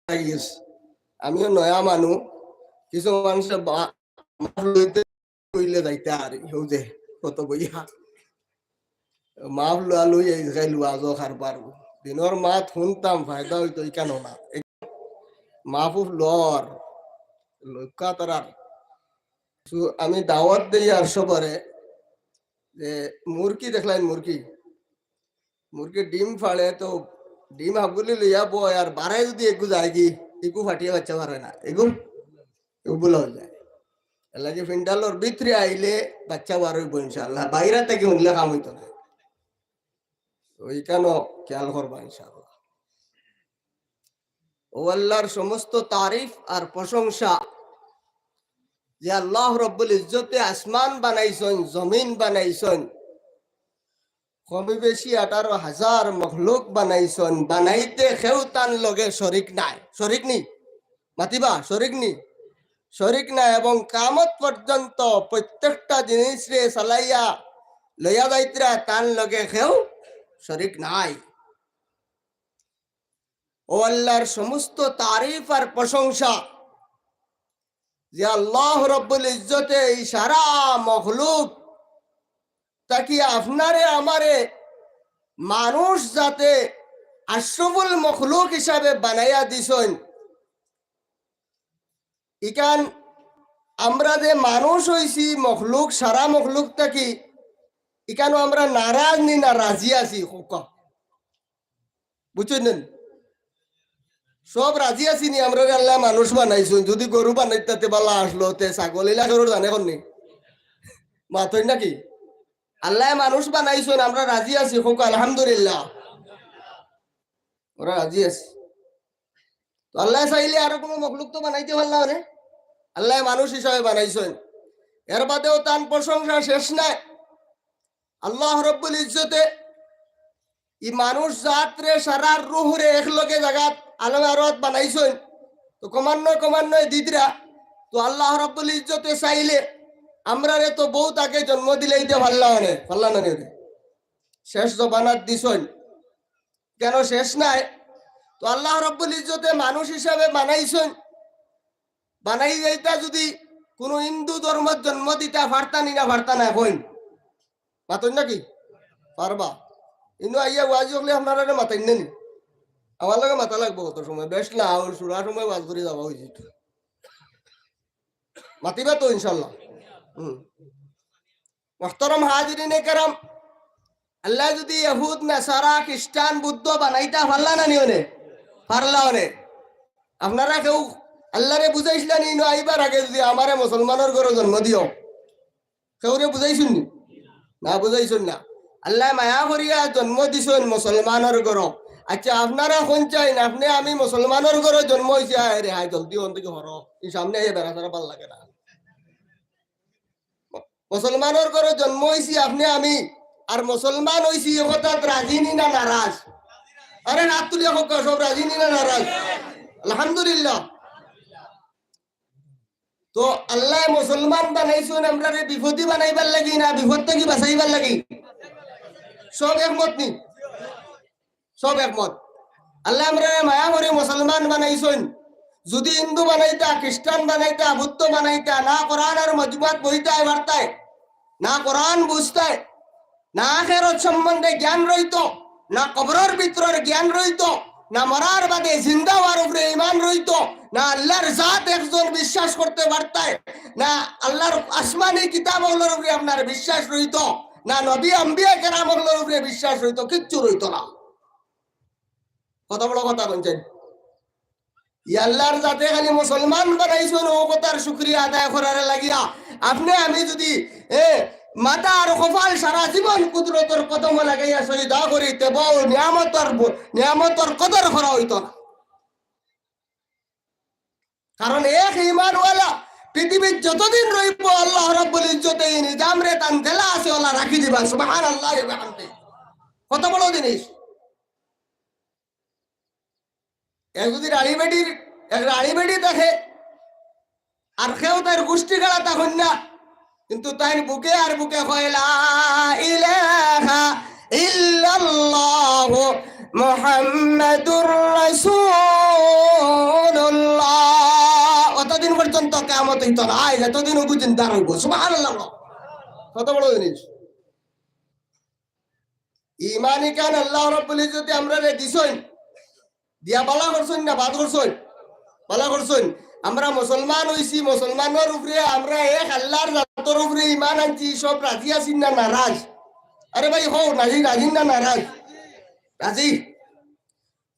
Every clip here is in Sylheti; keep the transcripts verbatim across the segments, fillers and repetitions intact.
লাগিস। আমিও নয়া মানু, কিছু মানুষে বা-, মাফ লইতে কইলে যাইতে আর হউ যে কত বইয়া। মাফ লওয়া লই এই গাইল ওয়াজও খার পারবো। দিনর মাত হুনতাম, ফায়দা অইতো ইখানো না। মাফ উফ লর, লক্ষ্য তারার। সু-, আমি দাওয়াত দেই আর সবরে যে মুরগি দেখলাইন, মুরগি, মুরগি ডিম ফাড়ে তো ডিম হাগুলি লইয়া বয়, আর বারাই যদি এগু যায় কি, এগু ফাটিয়া বাচ্চা পারে না, এগু, এগু বুলা অই যায়। এর লাগি ফিন্ডালর ভিতরে আইলে বাচ্চা বার অইবো ইনশাআল্লাহ, বাইরে থাকি হুনলে কাম অইতো না। তো ইখানো খেয়াল করবা ইনশাআল্লাহ। ও আল্লাহর সমস্ত তারিফ আর প্রশংসা, যে আল্লাহ রব্বুল ইজ্জতে আসমান বানাইছইন, জমিন বানাইছইন, কমে বেশি আঠারো হাজার মখলুক বানাইছইন, বানাইতে কেউ তান লগে শরিক নাই। শরিক নি? মাতিবা, শরিক নি? শরিক নাই। এবং কিয়ামত পর্যন্ত প্রত্যেকটা জিনিসরে চালাইয়া লইয়া যাইতরা তান লগে কেউ শরিক নাই। ও আল্লাহর সমস্ত তারিফ আর প্রশংসা, যে আল্লাহ রব্বুল ইজ্জতে এই সারা মখলুক থাকি আপনারে আমারে মানুষ জাতে আশরাফুল মখলুক হিসাবে বানাইয়া দিছইন। ইখান আমরা যে মানুষ অইছি মখলুক, সারা মখলুক থাকি, ইখানো আমরা নারাজ নি না রাজি আছি? কউক্কা। বুঝছইন নি? সব রাজি আছি নি? আমরারে আল্লায় মানুষ বানাইছইন, যদি গরু বানাইতা তে বালা আছলো, তে ছাগল, ইলা কেউর জানে কর নি? মাতইন নাকি? আল্লায় মানুষ বানাইছইন, আমরা রাজি আছি, কউক্কা আলহামদুলিল্লাহ। আমরা রাজি আছি। তো আল্লায় চাইলে আরো কুনু মখলুক তো বানাইতে পারলা অনে। আল্লায় মানুষ হিসাবে বানাইছইন, এর বাদেও তান প্রশংসা শেষ নাই। আল্লাহ রব্বুল ইজ্জতে ই মানুষ জাতরে সারা রুহরে একলগে জাগাত আলমে আরওয়াত বানাইছইন। তো ক্রমান্বয়ে ক্রমান্বয়ে দিতরা। তো আল্লাহ রব্বুল ইজ্জতে চাইলে আমরারে তো বউত আগে জন্ম দিলাইতে পারলা অনে, পারলা না রে? শেষ জমানাত দিছইন, কেন শেষ নাই? তো আল্লাহ রব্বুল ইজ্জতে মানুষ হিসাবে বানাইছইন, বানাই যাইতা যদি কুনু হিন্দু ধর্মত জন্ম দিতা পারতা নি না পারতা না? কইন, মাতইন নাকি? পারবা। ইনো আইয়া ওয়াজ অকলে আপনারারে মাতাইন না নি? আমার লগে মাতা লাগবো কত সময়, বেশ না, ওই সুরা সময় ওয়াজ করি যাওয়া অইছে। মাতিবা তো ইনশাল্লাহ। হুম। মুহতারাম হাজিরিনে কেরাম, আল্লায় যদি ইহুদ, নাসারা, খ্রিস্টান, বুদ্ধ বানাইতা পারলা না নি অনে? পারলা অনে। আপনারা কেউ আল্লারে বুঝাইছলা নি, ইনো আইবার আগে যদি আমারে মুসলমানর ঘরো জন্ম দিও? কেউরে বুঝাইছইন নি? না, বুঝাইছইন না। আল্লায় মায়া করিয়া জন্ম দিছইন মুসলমানর ঘরো। আচ্ছা, আপনারা কইন চাইন, আপনে আমি মুসলমানর ঘরো জন্ম অইছি, আয় রে হায়, জলদি অন থাকি হরো, ই সামনে আইয়া বেড়া ছাড়া ভালা লাগে না। মুসলমানর ঘরো জন্ম অইছি আপনে আমি, আর মুসলমান অইছি, ই কথাত রাজি নি না নারাজ? আরে, আত তুলিয়া কউক্কা, সব রাজি নি না নারাজ? আলহামদুলিল্লাহ। তো আল্লায় মুসলমান বানাইছইন আমরারে বিপদি বানাইবার লাগি না বিপদ থাকি বাঁচাইবার লাগি? সব একমত নি? সব একমত। আল্লায় আমরারে মায়া করি মুসলমান বানাইছইন। যদি হিন্দু বানাইতা, খ্রিস্টান বানাইতা, বুদ্ধ বানাইতা, না কোরআন আর মজমাত বইতায় পারতায়, না কোরআন বুঝতায়, না আখেরাত সম্বন্ধে জ্ঞান রইতো, না কবরর ভিতরর জ্ঞান রইতো, না মরার বাদে জিন্দা অওয়ার উপরে ঈমান রইতো, না আল্লার জাত একজন বিশ্বাস করতে পারতায়, না আল্লার আসমানি কিতাব অকলর উপরে আপনার বিশ্বাস রইতো, না নবী আম্বিয়া কেরাম অকলর উপরে বিশ্বাস রইতো, কিচ্ছু রইতো না। কত বড় কথা কইছইন। ই আল্লার জাতে খালি মুসলমান বানাইছইন, অউ কথার শুকরিয়া আদায় করার লাগিয়া। আপনে আমি যদি, এ, মাথা আর কপাল সারা জীবন কুদরতর কদমো লাগাইয়া সজদা করি, তে বউ নিয়ামতর ব-, নিয়ামতর কদর করা অইতো না। কারণ এক ঈমানওয়ালা পৃথিবীত যতদিন রইবো, আল্লাহ রাব্বুল ইজ্জতে ই নিজামরে তান দেলা আছে অলা রাখি দিবা। সুবহানাল্লাহি ওয়া বিহামদিহি। কত বড় জিনিস। এক যদি রাড়ি বেটির, এক রাড়ি বেটি থাকে, আর কেউ তার গুষ্টি গাড়া তখন না, কিন্তু তাইন বুকে আর বুকে কয়, "লা ইলাহা ইল্লাল্লাহু মুহাম্মাদুর রাসূল।" কিয়ামত অইতো নায়, যতদিন অগু জিন্দা রইবো। সুবহানাল্লাহ। কত বড় জিনিস। ইমান ইখান আল্লাহ রাব্বুল ইজ্জতে আমরারে দিছইন, দিয়া ভালা করছইন না বাদ করছইন? ভালা করছইন। আমরা মুসলমান অইছি, মুসলমানর উপরে আমরা এক আল্লাহর জাতর উপরে ইমান আনছি, সব রাজি আছইন না নারাজ? আরে ভাই, কও, রাজি, রাজি না নারাজ? রাজি।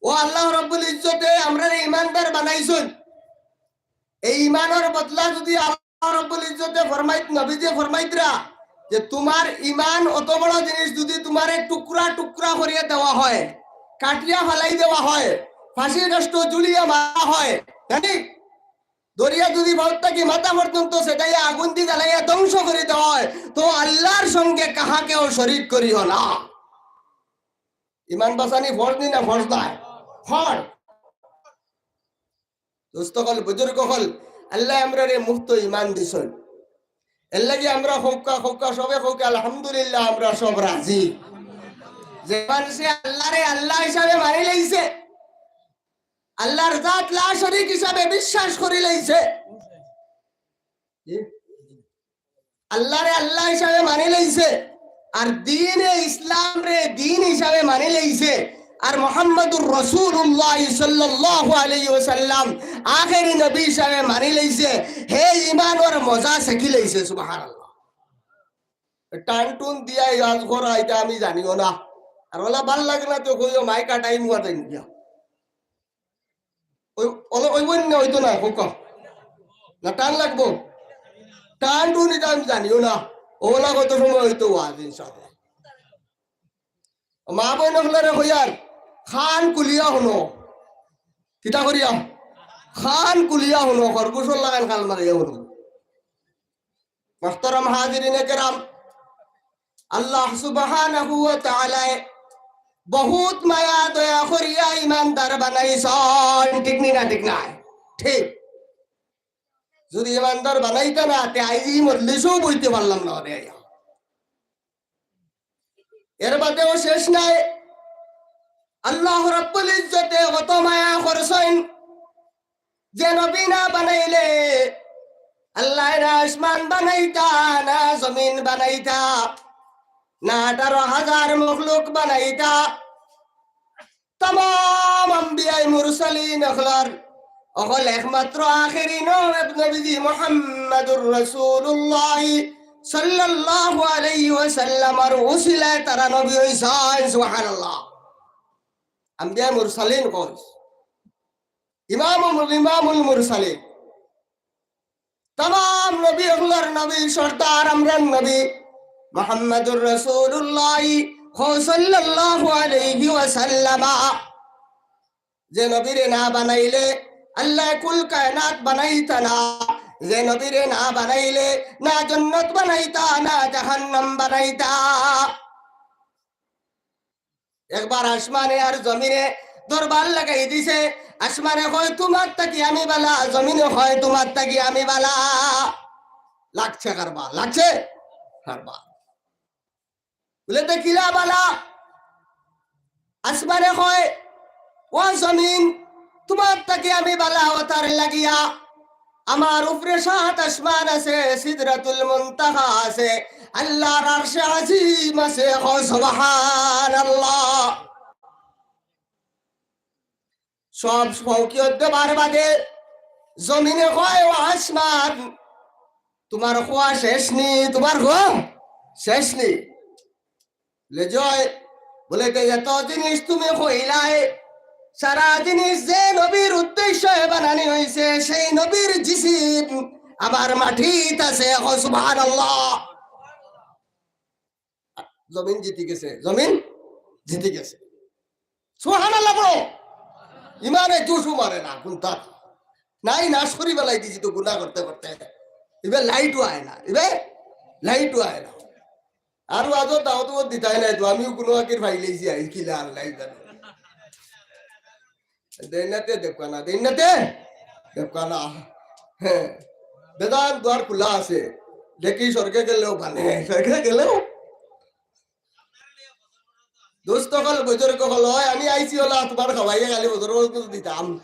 ও আল্লাহ রাব্বুল ইজ্জতে আমরারে ইমানদার বানাইছইন। এই ইমানর বদলা যুদি আল্লাহ রাব্বুল ইজ্জতে ফরমাইত, নবীজি ফরমাইতরা যে তুমার ইমান অত বড় জিনিস, যুদি তুমারে টুকরা টুকরা করিয়া দেওয়া হয়, কাটিয়া ফালাই দেওয়া হয়, ফাঁসির কাষ্ঠ জুড়িয়া মারা হয়, জানি? দরিয়া যুদি বাউত থাকি মাথা পর্যন্ত ছেটাইয়া আগুন দি জ্বালাইয়া ধ্বংস করি দেওয়া হয়, তো আল্লাহর সঙ্গে কাহাকেও শরিক করিও না। ইমান বাচানি ফরজ নি না ফরজ নায়? ফরজ। দোস্ত অকল, বুজুর্গ অকল, আল্লায় আমরারে মুক্ত ইমান দিছইন। এরলাগি আমরা কউক্কা, কউক্কা, সবে কউক্কা, আলহামদুলিল্লাহ, আমরা সব রাজি। যে মানষে আল্লাহরে আল্লাহ হিসাবে মানি লাইছে, আল্লাহর জাত লা শরিক হিসাবে বিশ্বাস করি লাইছে, আল্লাহরে আল্লাহ হিসাবে মানি লাইছে, আর দ্বীনে ইসলামরে দ্বীন হিসাবে মানি লাইছে, আর মুহাম্মাদুর রাসূলুল্লাহ সাল্লাল্লাহু আলাইহি ওয়াসাল্লাম আখেরি নবী হিসাবে মানি লাইছে, হে ইমানর মজা শিখি লাইছে। সুবহানাল্লাহ। টান টুন দিয়া ওয়াজ করা, ইটা আমি জানিও না। আর অলা ভালা লাগে না তো কইও, মাই কাটাই মুয়া দেন গিয়া। ওই, অলা অইবো না, অইতো না, কউক্কা। না, টান লাগবো। টান টুন ইটা আমি জানিও না। অলা কত সময় অইতো ওয়াজ, ইনশাআল্লাহ। মা বইন অকলরে কইয়ার, কান খুলিয়া হুনো। কিতা করিয়া? কান খুলিয়া হুনো, খরগোশর লাখান কান মারিয়া হুনো। মুহতারাম হাজিরিনে কেরাম, আল্লাহ সুবহানাহু ওয়া তাআলায় বহুত মায়া দয়া করিয়া ইমানদার বানাইছইন, ঠিক নি না? ঠিক নায়? ঠিক। যুদি ইমানদার বানাইতা না, তে আইজ ই মজলিসো বইতে পারলাম না রে। এর বাদেও শেষ নাই, আল্লাহ রাব্বুল ইজ্জতে কত মায়া করছইন, যে নবী না বানাইলে আল্লায় না আসমান বানাইতা, না জমিন বানাইতা, না আঠারো হাজার মখলুক বানাইতা। তামাম আম্বিয়ায়ে মুরসালিন অকলর, অকল একমাত্র আখেরি নব-, নবীজি মুহাম্মাদুর রাসূলুল্লাহ সাল্লাল্লাহু আলাইহি ওয়াসাল্লামর উসিলায় তারা নবী অইছইন। সুবহানাল্লাহ। আম্বিয়ায়ে মুরসালিন কইস। ইমামুল, ইমামুল মুরসালিন। তামাম নবী অকলর নবী, সর্দার আমরার নবী মুহাম্মাদুর রাসূলুল্লাহ সাল্লাল্লাহু আলাইহি ওয়াসাল্লাম। যে নবীরে না বানাইলে আল্লায় কুল কায়নাত বানাইতা না, যে নবীরে না বানাইলে না জন্নত বানাইতা, না জাহান্নাম বানাইতা। একবার আসমানে আর জমিনে দরবার লাগাই দিছে। আসমানে কয়, "তুমার থাকি আমি ভালা", জমিনে কয়, "তুমার থাকি আমি ভালা।" লাগছে কারবার, লাগছে কারবার। বুলে, "তে কিলা ভালা?" আসমানে কয়, "ও জমিন, তুমার থাকি আমি ভালা অতার লাগিয়া আমার উপরে সাত আসমান আছে, সিদরাতুল মুনতাহা আছে, আল্লাহর আরশে আজিম আছে।" কও সুবহানাল্লাহ। সব ফৌকিয়ত দেবার বাদে জমিনে কয়, "ও আসমান, তুমার কওয়া শেষ নি, তুমার কওয়া শেষ নি?" বুলে, "জি অয়।" বুলে, "তে এত জিনিস তুমি কইলায়, সারা জিনিস যে নবীর উদ্দেশ্যে বানানি অইছে, সেই নবীর জিসিম আবার মাটিত আছে।" কও সুবহানাল্লাহ। জমিন জিতি গেছে, জমিন জিতি গেছে। সুবহানাল্লাহ বড়। ইমানে জুশও মারে না, কুন্তা নাই, নাশ করি ফালাই দিছি তো গুনাহ করতে করতে। ইবে লাইটও আয় না, ইবে লাইটও আয় না। আর ওয়াজও দাওয়াতও দিতায় নাই তো, আমিও কুনু আকির ফাইলাইছি, আই কিলা আল্লাহ জানে। দেইন না তে দেখবা না, দেইন না তে দেখবা না। হ্যাঁ, বেদান দুয়ার খোলা আছে, দেখি স্বর্গে গেলেও মানে, স্বর্গে গেলেও। দোস্ত অকল, বুজুর্গ অকল, অয় আমি আইছি অলা তুমার খাওয়াইয়া খালি বছর বছর দিতাম।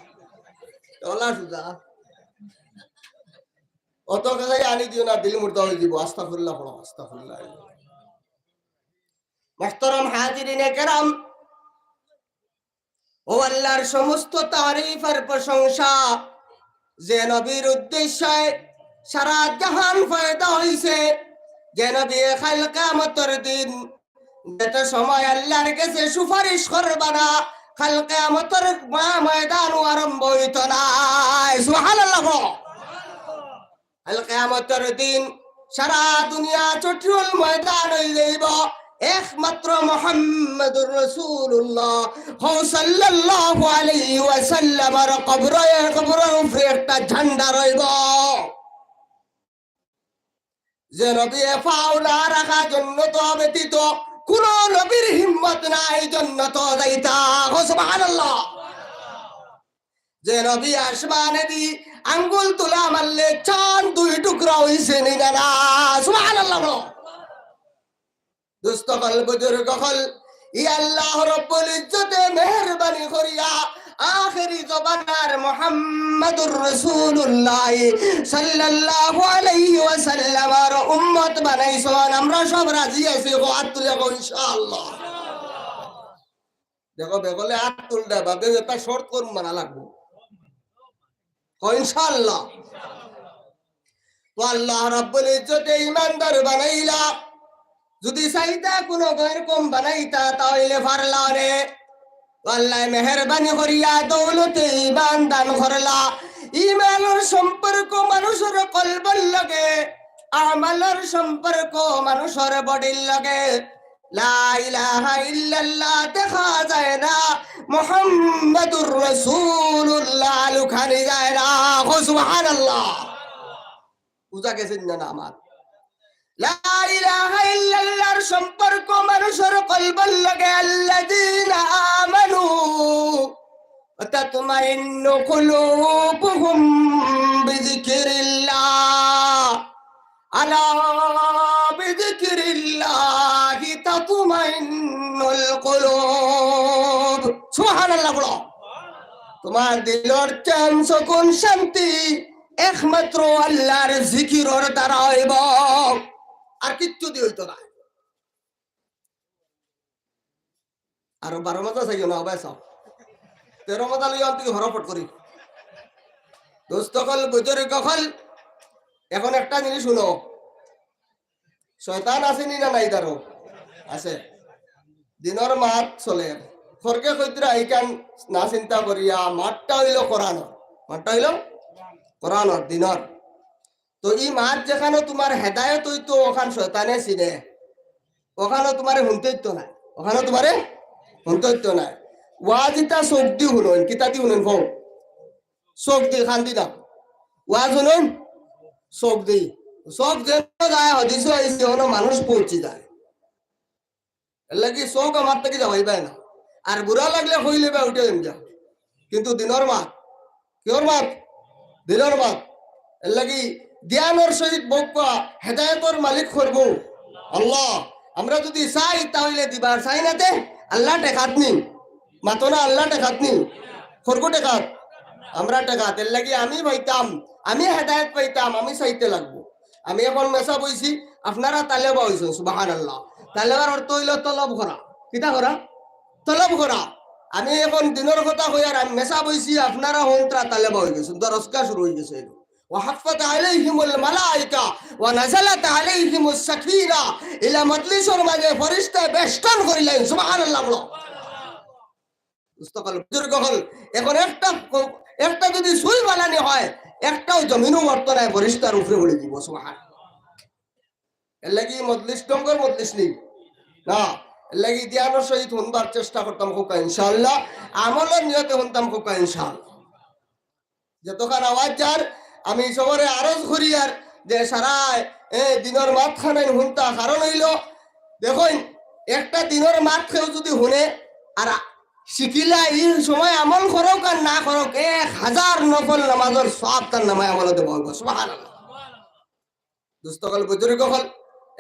অলা সুজা। অত কাছে আনি দিও না, দিল মুর্দা অই যিবো। আস্তাগফিরুল্লাহ পড়ো, আস্তাগফিরুল্লাহ। মুহতারাম হাজিরিনে কেরাম, ও আল্লাহর সমস্ত তারিফ আর প্রশংসা, যে নবীর উদ্দেশ্যে সারা জাহান পয়দা অইছে, যে নবী কাল কিয়ামতর দিন যত সময় আল্লাহর গেছে সুপারিশ করবা না, কাল কিয়ামতর মা-, ময়দানও আরম্ভ অইতো নায়। সুবহানাল্লাহ। কাল কিয়ামতর দিন সারা দুনিয়া চটুল ময়দান অই যাইবো, একমাত্র মুহাম্মাদুর রাসূলুল্লাহ সাল্লাল্লাহু আলাইহি ওয়াসাল্লামর কবরে, কবরর উপরে একটা ঝান্ডা রইবো। যে নবী এ পাও না রাখা জন্নত ব্যতীত কুনু নবীর হিম্মত নাই জন্নত যাইতা। কও সুবহানাল্লাহ। যে নবী আসমানেদি আঙ্গুল তুলা মারলে চান দুই টুকরা অইছে নি না? না। সুবহানাল্লাহ বলো। দোস্ত অকল, বুজুর্গ অকল, ই আল্লাহ রব্বুল ইজ্জতে মেহেরবানি করিয়া আখেরি জমানার মুহাম্মাদুর রাসূলুল্লাহ সাল্লাল্লাহু আলাইহি ওয়াসাল্লামর উম্মত বানাইছইন। আমরা সব রাজি আছি, কও আত তুলিয়া কও ইনশাআল্লাহ। দেখো, বেগলে আত তুললে বাদে যেটা শর্ত করুম মানা লাগবো। কও ইনশাআল্লাহ। তো আল্লাহ রাব্বুল ইজ্জতে ইমানদার বানাইলা, যদি চাইতা কুনু গয়র কম বানাইতা, তা অইলে পারলা নে। তো আল্লায় মেহেরবানি করিয়া দৌলতে ইমান দান করলা। ইমানর সম্পর্ক মানুষর কলবর লগে, আমলর সম্পর্ক মানুষর বডির লগে। লা ইলাহা ইল্লাল্লাহ দেখা যায় না, মুহাম্মাদুর রাসূলুল্লাহ লুকানি যায় না। কও সুবহানাল্লাহ। বুঝা গেছে না, না আমার? লা ইলাহা ইল্লাল্লাহর সম্পর্ক মানুষর কলবর লগে, আল্লাযীনা আমানু ওয়া তাতমাইন্নু কুলুবুহুম বিযিকরিল্লাহ। আলা বিযিকরিল্লাহি তাতমাইন্নুল কুলুব। সুবহানাল্লাহ বলো। তোমার দিলর চ্যান, সুকুন, শান্তি একমাত্র আল্লাহর জিকিরর দ্বারা অইবো, আর কিচ্ছু দি অইতো নায়। আরো বারো মাজা চাইও না, অবায় চাও। তেরো মাজা লইয়া অন্তিকে হরফট করি। দোস্ত অকল, বুজুর্গ অকল, এখন একটা জিনিস হুনো, শয়তান আছে নি না নাই দারো? আছে। দিনর মাত চলের। খরকে কইতরা ইখান না চিন্তা করিয়া, মাতটা অইলো কোরআনর। মাতটা অইলো কোরআনর, দিনর। তো ই মাত যেখানো তোমার হেদায়েত অইতো, ওখান শয়তানে চিনে, ওখানো তোমারে হুনতে অইতো নায়, ওখানো তোমারে হুনতে অইতো নায়। ওয়াজ ইতা চউখ দি হুনইন, কিতা দি হুনইন কও? চউখ দি, কান দি না। ওয়াজ হুনইন চউখ দি। চউখ যেনো যায়, হাদিসো আইছে, অনো মানুষ পৌঁছি যায়। এরলাগি চউখ আমার থাকি যাওয়াইবায় না। আর বুরা লাগলে কইলে বা উঠে যাইন যা। কিন্তু দিনর মাত, কিওর মাত? দিনর মাত। এরলাগি ধ্যানর সহিত বউক্কা, হেদায়েতর মালিক করবো আল্লাহ। আমরা যদি চাই তাইলে দিবা, আর চাই না তে আল্লাহ টেকাত নি। মাতো না, আল্লাহ টেকাত নি। খরগো টেকাত, আমরা টেকাত। এরলাগি আমি পাইতাম, আমি হেদায়েত পাইতাম, আমি চাইতে লাগবো। আমি এখন মেসাব অইছি, আপনারা তালেবা অইছইন, সুবহানাল্লাহ। তালেবার অর্থ অইলো তলব করা। কিতা করা? তলব করা। আমি এখন দিনর কথা কইয়ার, আমি মেসাব অইছি, আপনারা হনতরা তালেবা অইগেছইন, দরসগা শুরু অইগেছে। ওয়া হাফফাত আলাইহিমুল মালাইকা ওয়া নাযালাত আলাইহিমুস সাকিনা। ইলা মজলিসর মাঝে ফিরিস্তায় বেষ্টন করিলাইন, সুবহানাল্লাহ বলো। দোস্ত অকল, বুজুর্গ অকল, এখন একটা, একটা যদি সুই বানানি হয়, একটাও জমিনও অইতো নায়, ফিরিস্তার উপরে পড়ি যিবো, সুবহান। এরলাগি মজলিস ঢঙ্গর মজলিস নি না, এরলাগি ধ্যানর সহিত হুনবার চেষ্টা করতাম কউক্কা ইনশাআল্লাহ, আমলর নিয়তে হুনতাম কউক্কা ইনশাআল্লাহ। যতখান আওয়াজ যার, আমি সবরে আরজ করিয়ার যে সারায়, এ, দিনর মাতখানাইন হুনতা, কারণ অইলো, দেখইন, একটা দিনর মাত কেউ যদি হুনে আর শিখিলা, ই সময় আমল করউক আর না করউক, এক হাজার নফল নামাজর সওয়াব তার নামায় আমলো দেওয়া অইবো। সুবহানাল্লাহ। দোস্ত অকল, বুজুর্গ অকল,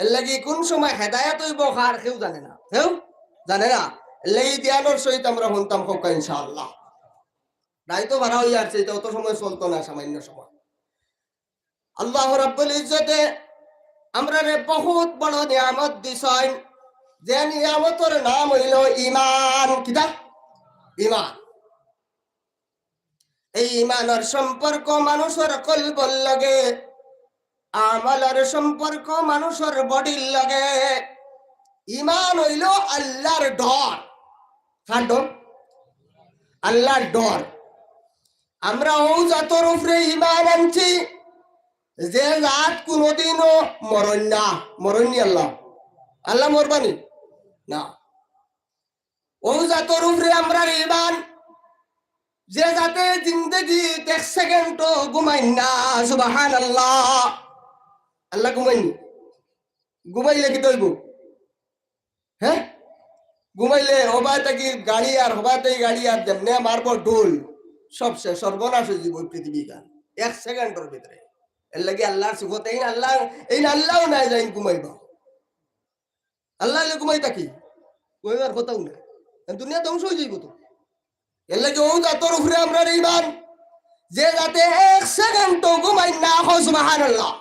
এরলাগি কুন সময় হেদায়েত অইবো কার কেউ জানে না, কেউ জানে না। এরলাগি ধ্যানর সহিত আমরা হুনতাম কউক্কা ইনশাআল্লাহ। রাইতো বারা অইয়ার, ইতা অত সময় চলতো না, সামান্য সময়। আল্লাহ রাব্বুল ইজ্জতে আমরারে বহুত বড় নিয়ামত দিছইন, যে নিয়ামতর নাম অইলো ইমান। কিতা? ইমান। এই ইমানর সম্পর্ক মানুষর কলবর লগে, আমলর সম্পর্ক মানুষর বডির লগে। ইমান অইলো আল্লাহর ডর। কার ডর? আল্লাহর ডর। আমরা অউ জাতর উপরে ইমান আনছি, যে জাত কুনুদিনও মরইন না। মরইন নি আল্লাহ? আল্লাহ মরবা নি? না। অউ জাতর উপরে আমরার ইমান, যে জাতে জিন্দেগিত এক সেকেন্ডও ঘুমাইন না। সুবহানাল্লাহ। আল্লাহ ঘুমাইন নি? ঘুমাইলে কিতা অইবো? হে? ঘুমাইলে হবায় থাকি গাড়ি আর হবায় থাকি গাড়ি আর যেমনে মারবো ঢুল, সব শেষ, সর্বনাশ অইযিবো পৃথিবীখান এক সেকেন্ডর ভিতরে। এরলাগি আল্লাহর সিফত, এইন আল্লাহ, এইন আল্লাহও নায় যে এইন ঘুমাইবা। আল্লাহ অইলে ঘুমাইতা নি? ঘুমাইবার কথাউ নায়। দুনিয়া ধ্বংস অইযিবো তো। এরলাগি অউ জাতর উপরে আমরার ইমান, যে জাতে এক সেকেন্ডও ঘুমাইন না। কও সুবহানাল্লাহ।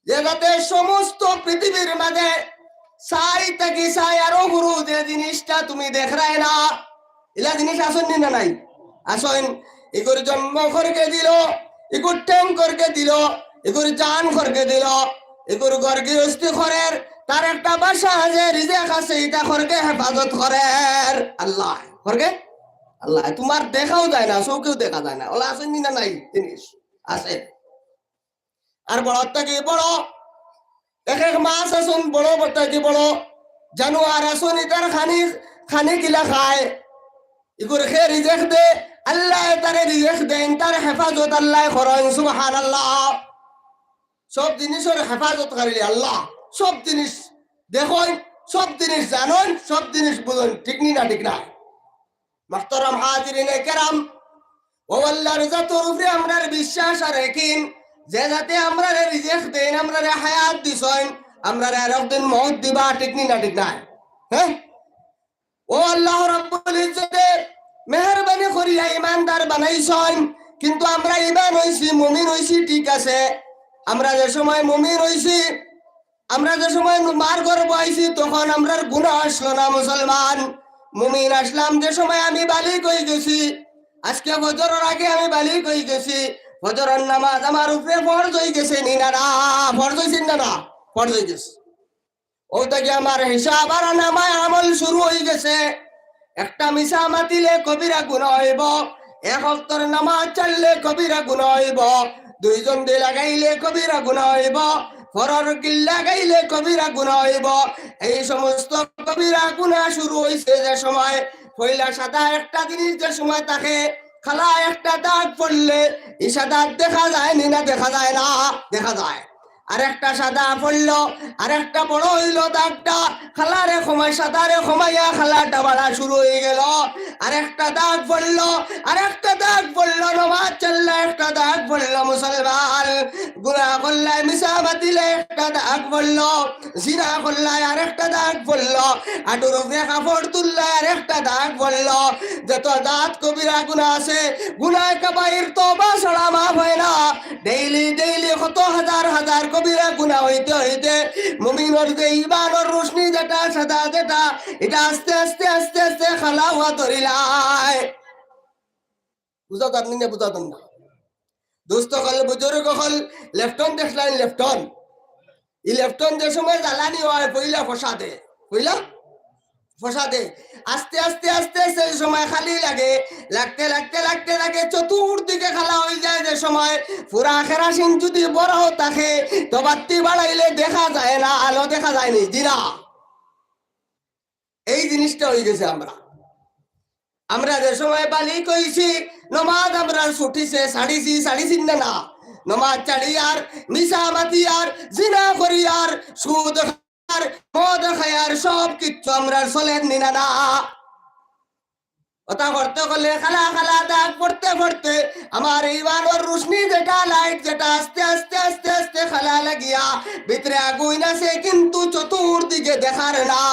যে জাতে সমস্ত পৃথিবীর মাঝে চাই থাকি চাই আরো হুরু যে জিনিসটা তুমি দেখরায় না, ইলা জিনিস আছইন নি না নাই? আছইন। ইগুর জন্ম খরকে দিলো, ইগুর ঠেং খরকে দিলো, ইগুর জান খরকে দিলো, ইগুর ঘর গৃহস্থী করের, তার একটা বাসা আছে, রিজেক আছে, ইটা খরকে হেফাজত করের আল্লায়। খরকে? আল্লায়। তুমার দেখাও যায় না, চউখেও দেখা যায় না, অলা আছইন নি না নাই? জিনিস আছে। আর বড় থাকি বড়, এক এক মাছ আছইন বড়, বড় থাকি বড়, জানোয়ার আছইন, ইতার খানি, খানি কিলা খায়, ইগুর কে রিজেক দে, আল্লায় তারে রিজেক দেইন, তার হেফাজত আল্লায় করইন। সুবহানাল্লাহ। সব জিনিসর হেফাজতকারী আল্লাহ, সব জিনিস দেখইন, সব জিনিস জানইন, সব জিনিস বুঝইন, ঠিক নি না? ঠিক না? মুহতারাম হাজিরিনে কেরাম, অউ আল্লাহর জাতর উপরে আমরার বিশ্বাস আর একিন, যে জাতে আমরারে রিজেক দেইন, আমরারে হায়াত দিছইন, আমরারে আরক দিন মউত দিবা, ঠিক নি না? ঠিক নায়? হে? অউ আল্লাহ রাব্বুল ইজ্জতে মেহেরবানি করিয়া ইমানদার বানাইছইন, কিন্তু আমরা ইমান অইছি, মুমিন অইছি, ঠিক আছে, আমরা যে সময় মুমিন অইছি, আমরা যে সময় মার গর্ভো আইছি, তখন আমরার গুনা আছলো না মুসলমান। মুমিন আছলাম যে সময় আমি বালিগ অইগেছি। আজকে ফজরর আগে আমি বালিগ অইগেছি। ফজরর নামাজ আমার উপরে ফরজ অইগেছে নি না? না, ফরজ অইছে নি না? না, ফরজ অইগেছে। অউ থাকি আমার হিসাব আর নামায় আমল শুরু অইগেছে। একটা মিছা মাতিলে কবিরা গুনা অইবো, এক ওয়াক্তর নামাজ ছাড়লে কবিরা গুনা অইবো, দুইজন দি লাগাইলে কবিরা গুনা অইবো, পরর গিল্লা গাইলে কবিরা গুনা অইবো। এই সমস্ত কবিরা গুনা শুরু অইছে যে সময়, পয়লা সাদা একটা জিনিস যে সময় থাকে, কালা একটা দাগ পড়লে ই সাদা দেখা যায় নি না? দেখা যায় না? দেখা যায়। আরেকটা সাদা পড়লো, আরেকটা বড় অইলো দাগটা, কালারে কমাই, সাদারে কমাইয়া কালাটা বাড়া শুরু অইগেলো। আরেকটা দাগ পড়লো, আরেকটা দাগ পড়লো, নমাজ চললো, একটা দাগ পড়লো মুসলমান। গুনা করলায়, মিছা মাতিলে একটা দাগ পড়লো, জিনা করলায় আরেকটা দাগ পড়লো, আটুর উপরে কাপড় তুললায় আরেকটা দাগ পড়লো। যত জাত কবিরা গুনা আছে, গুনায় কাবাইর তওবা ছাড়া মাফ অয় না। ডেইলি ডেইলি কত হাজার হাজার কবিরা গুনা অইতে অইতে মুমিনর যে ইমানর রুশনি যেটা, সাদা যেটা, ইটা আস্তে আস্তে আস্তে আস্তে কালা অওয়া ধরিলায়। বুঝা যার নি না? বুঝা যার না? দোস্ত অকল, বুজুর্গ অকল, লেফটন দেখলাইন, লেফটন। ই লেফটন যে সময় জ্বালানি অয়, পয়লা ফসা দে, পয়লা ফসা দে। আস্তে আস্তে আস্তে আস্তে যে সময় কালি লাগে, লাগতে লাগতে লাগতে লাগে চতুর্দিকে কালা অইযায় যে সময়, পুরা কেরাসিন যুদি বড় থাকে, তো বাত্তি বাড়াইলে দেখা যায় না, আলো দেখা যায় নি, জি না? এই জিনিসটা অইগেছে আমরা। আমরা যে সময় বালিগ অইছি, নমাজ আমরার ছুটিছে, ছাড়িছি, ছাড়িছি না? না, নমাজ ছাড়িয়ার, মিছা মাতিয়ার, জিনা করিয়ার, সুদ খাইয়ার, মদ খাইয়ার, সব কিচ্ছু আমরার চলের নি না? না। অতা করতে গেলে কালা কালা দাগ পড়তে পড়তে আমার ইমানর রুশনি যেটা, লাইট যেটা, আস্তে আস্তে আস্তে আস্তে কালা লাগিয়া ভিতরে আগুন আছে, কিন্তু চতুর্দিকে দেখার না।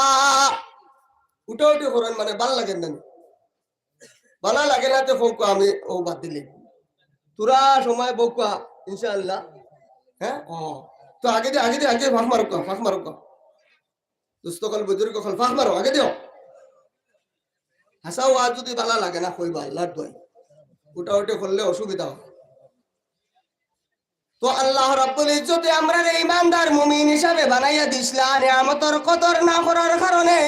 উঠাউঠি করইন মানে ভালা লাগে না নি? ভালা লাগে না তে কউক্কা, আমি অউ বাদ দিলে। থুড়া সময় বউক্কা, ইনশাআল্লাহ। হ্যাঁ, ও, তো আগে দে, আগে দে, আগে ফাঁক মারুক, ফাঁক মারুক। দোস্ত অকল, বুজুর্গ অকল, ফাঁক মারো, আগে দিও। হাছা ওয়াজ যদি ভালা লাগে না, কইবা, আল্লাহর দোয়াই। উঠাউঠি করলে অসুবিধা হয়। তো আল্লাহ রাব্বুল ইজ্জতে আমরারে ইমানদার মুমিন হিসাবে বানাইয়া দিছলা, নিয়ামতর কদর না করার কারণে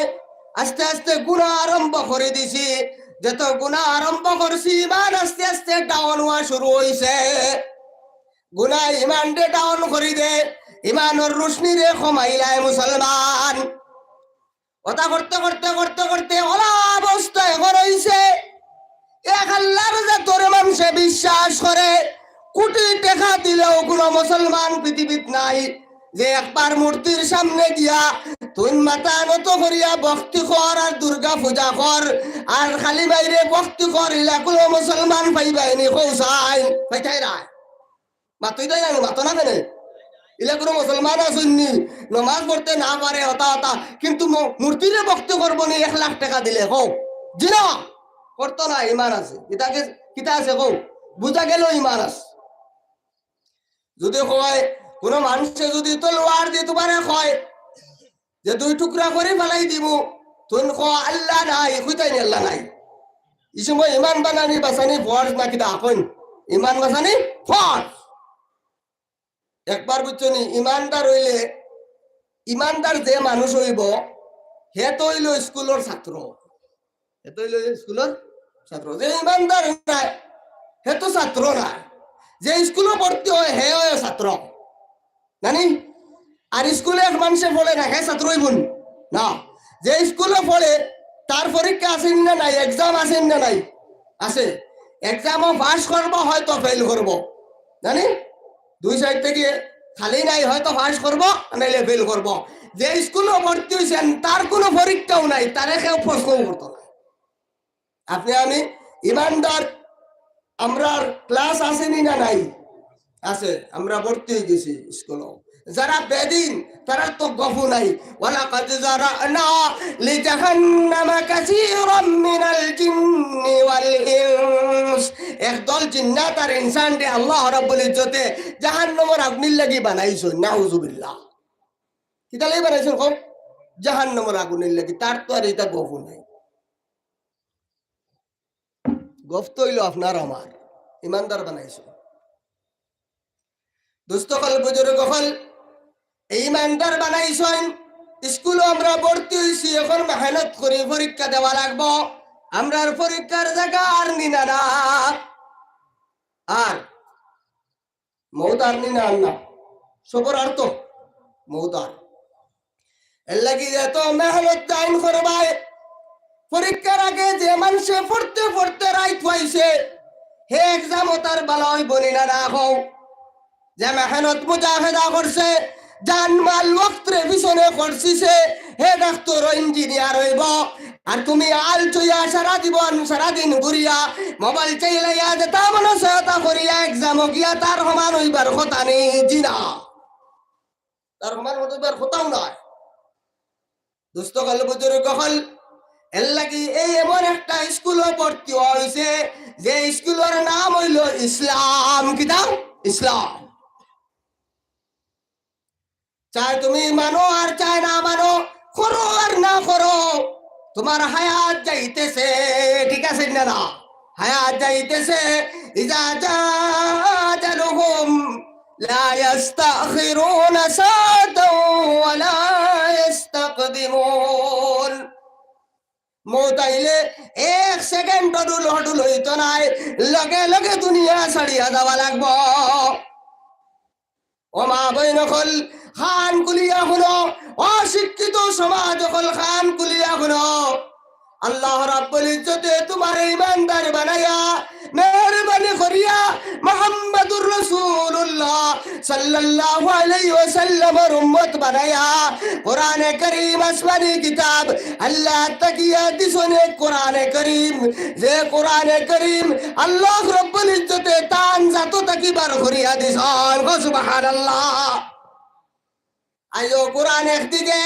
আস্তে আস্তে গুনাহ আরম্ভ করি দিছি। যত গুনাহ আরম্ভ করছি, ইমান আস্তে আস্তে ডাউন হওয়া শুরু হইছে। গুনায় ইমানরে ডাউন করি দে, ইমানর রুশনিরে কমাইলায় মুসলমান। কথা করতে করতে করতে করতে অলা অবস্থা এখন হইছে, এক আল্লাহর জাতরে মানষে বিশ্বাস করে, কোটি টেকা দিলেও কুনু মুসলমান পৃথিবীত নাই যে একবার মূর্তির সামনে গিয়া তুই মাথা নত করিয়া ভক্তি কর আর দুর্গা পূজা কর আর কালী মাইরে ভক্তি কর, ইলা কুনু মুসলমান পাইবায়নি, কও চাই, পাইতায় নায়। মাতইতায় নানি, মাতো না কেনে? ইলা কুনু মুসলমান আছইন নি, নমাজ পড়তে না পারে, হতা হতা, কিন্তু ম-, মূর্তিরে ভক্তি করবো নি এক লাখ টেকা দিলে, কও? জি না, করতো না, ইমান আছে। ইতাকে, কিতা আছে কও? বুঝা গেল ইমান আছে। যদি কয়, কুনু মানষে যদি তলোয়ার দি তুমারে কয়, যে দুই টুকরা করি ফালাই দিমু, তুই কও আল্লাহ নাই, কইতায় নি আল্লাহ নাই। ই সময় ইমান বানানি বাচানি ফরজ না কিতা কইন? ইমান বাচানি ফরজ। একবার বুঝছো নি, ইমানদার হইলে, ইমানদার যে মানুষ হইব, হে তো হইল স্কুলর ছাত্র। হে তো হইল স্কুলর ছাত্র। যে ইমানদার নায়, হে তো ছাত্র নায়। যে স্কুলো ভর্তি হয়, হে হয় ছাত্র। জানি? আর স্কুলো এক মানষে পড়ে না, হে ছাত্র হইব নি? না। যে স্কুলো পড়ে, তার পরীক্ষা আছে নি না নাই, এক্সাম আছে নি না নাই? আছে। এক্সামও পাস করব, হয়তো ফেল করব। জানি? দুই সাইড থাকি খালি নাই, হয়তো পাস করব, নাইলে ফেল করব। যে স্কুলো ভর্তি হইছেন, তার কুনু পরীক্ষাও নাই, তারে কেউ প্রশ্নও করতো না। আপনে আমি ইমানদার, আমরার ক্লাস আছে নি না নাই? আছে, আমরা ভর্তি হই গেছি স্কুলো। যারা বেদিন, তারার তো গফও নাই। ওয়ালাকাদ যারানা লিজাহান্নামা কাসীরাম মিনাল জিন্নি ওয়াল ইনস। একদল জিন্নাত আর ইনসানরে আল্লাহ রাব্বুল ইজ্জতে জাহান্নামর আগুনর লাগি বানাইছইন। নাউজুবিল্লাহ। কিতার লাগি বানাইছইন কও? জাহান্নামর আগুনর লাগি। তার তো আর ইতা গফও নাই। গফ তো অইলো আপনার আমার, ইমানদার বানাইছইন। দোস্ত অকল, বুজুর্গ অকল, এই ইমানদার বানাইছইন, স্কুলো আমরা ভর্তি হইছি, এখন মেহনত করি পরীক্ষা দেওয়া লাগবো। আমরার পরীক্ষার জাগা আর নি না না। আর মউত আর নি না, আর না। সবর আর তো মউত আর। এর লাগি এত মেহনত দাইন করবায়। পরীক্ষার আগে যে মানষে পড়তে পড়তে রাইত পাইছে, হে এক্সামও তার ভালা অইবো নি না, না কও? যে মেহনত মুজাহেদা করছে, জান মাল ওয়াক্তরে পিছনে খরচিছে, হে ডাক্তর, ইঞ্জিনিয়ার অইবো। আর তুমি আলচইয়া সারা জীবন, সারা দিন ঘুরিয়া, মোবাইল চাইলাইয়া, যেতা মনে চায় তা করিয়া, এক্সামও গিয়া তার সমান অইবার কথা নি, জি না। তার সমান অইবার কথাও নায়। দোস্ত অকল, বুজুর্গ অকল, এর লাগি এই এমন একটা স্কুলো ভর্তি হওয়া হইছে, যে স্কুলর নাম অইলো ইসলাম। কিতা? ইসলাম। চায় তুমি মানো আর চায় না মানো, করো আর না করো, তুমার হায়াত যাইতেছে, ঠিক আছে না? না, হায়াত যাইতেছে। ইজা জা আজালুহুম লা ইয়াস্তাখিরুনা সাআতাও ওয়া লা ইয়াস্তাকদিমুন। মউত আইলে এক সেকেন্ড অডুল হডুল অইতো নায়, লগে লগে দুনিয়া ছাড়িয়া যাওয়া লাগবো। ও মা বইন অকল, কান খুলিয়া হুনো, অশিক্ষিত সমাজ অকল, কান খুলিয়া হুনো। আল্লাহ রাব্বুল ইজ্জতে তুমারে ইমানদার বানাইয়া, মেহেরবানি করিয়া মুহাম্মাদুর রাসূলুল্লাহ সাল্লাল্লাহু আলাইহি ওয়াসাল্লামর উম্মত বানাইয়া, কোরআনে করিম আসমানি কিতাব, আল্লাহ তাকিয়া দিছনে কোরআনে করিম, যে কোরআনে করিম আল্লাহ রাব্বুল ইজ্জতে তান জাতো থাকি বার করিয়া দিছন। কও সুবহানাল্লাহ। আইও কোরআন একদিকে,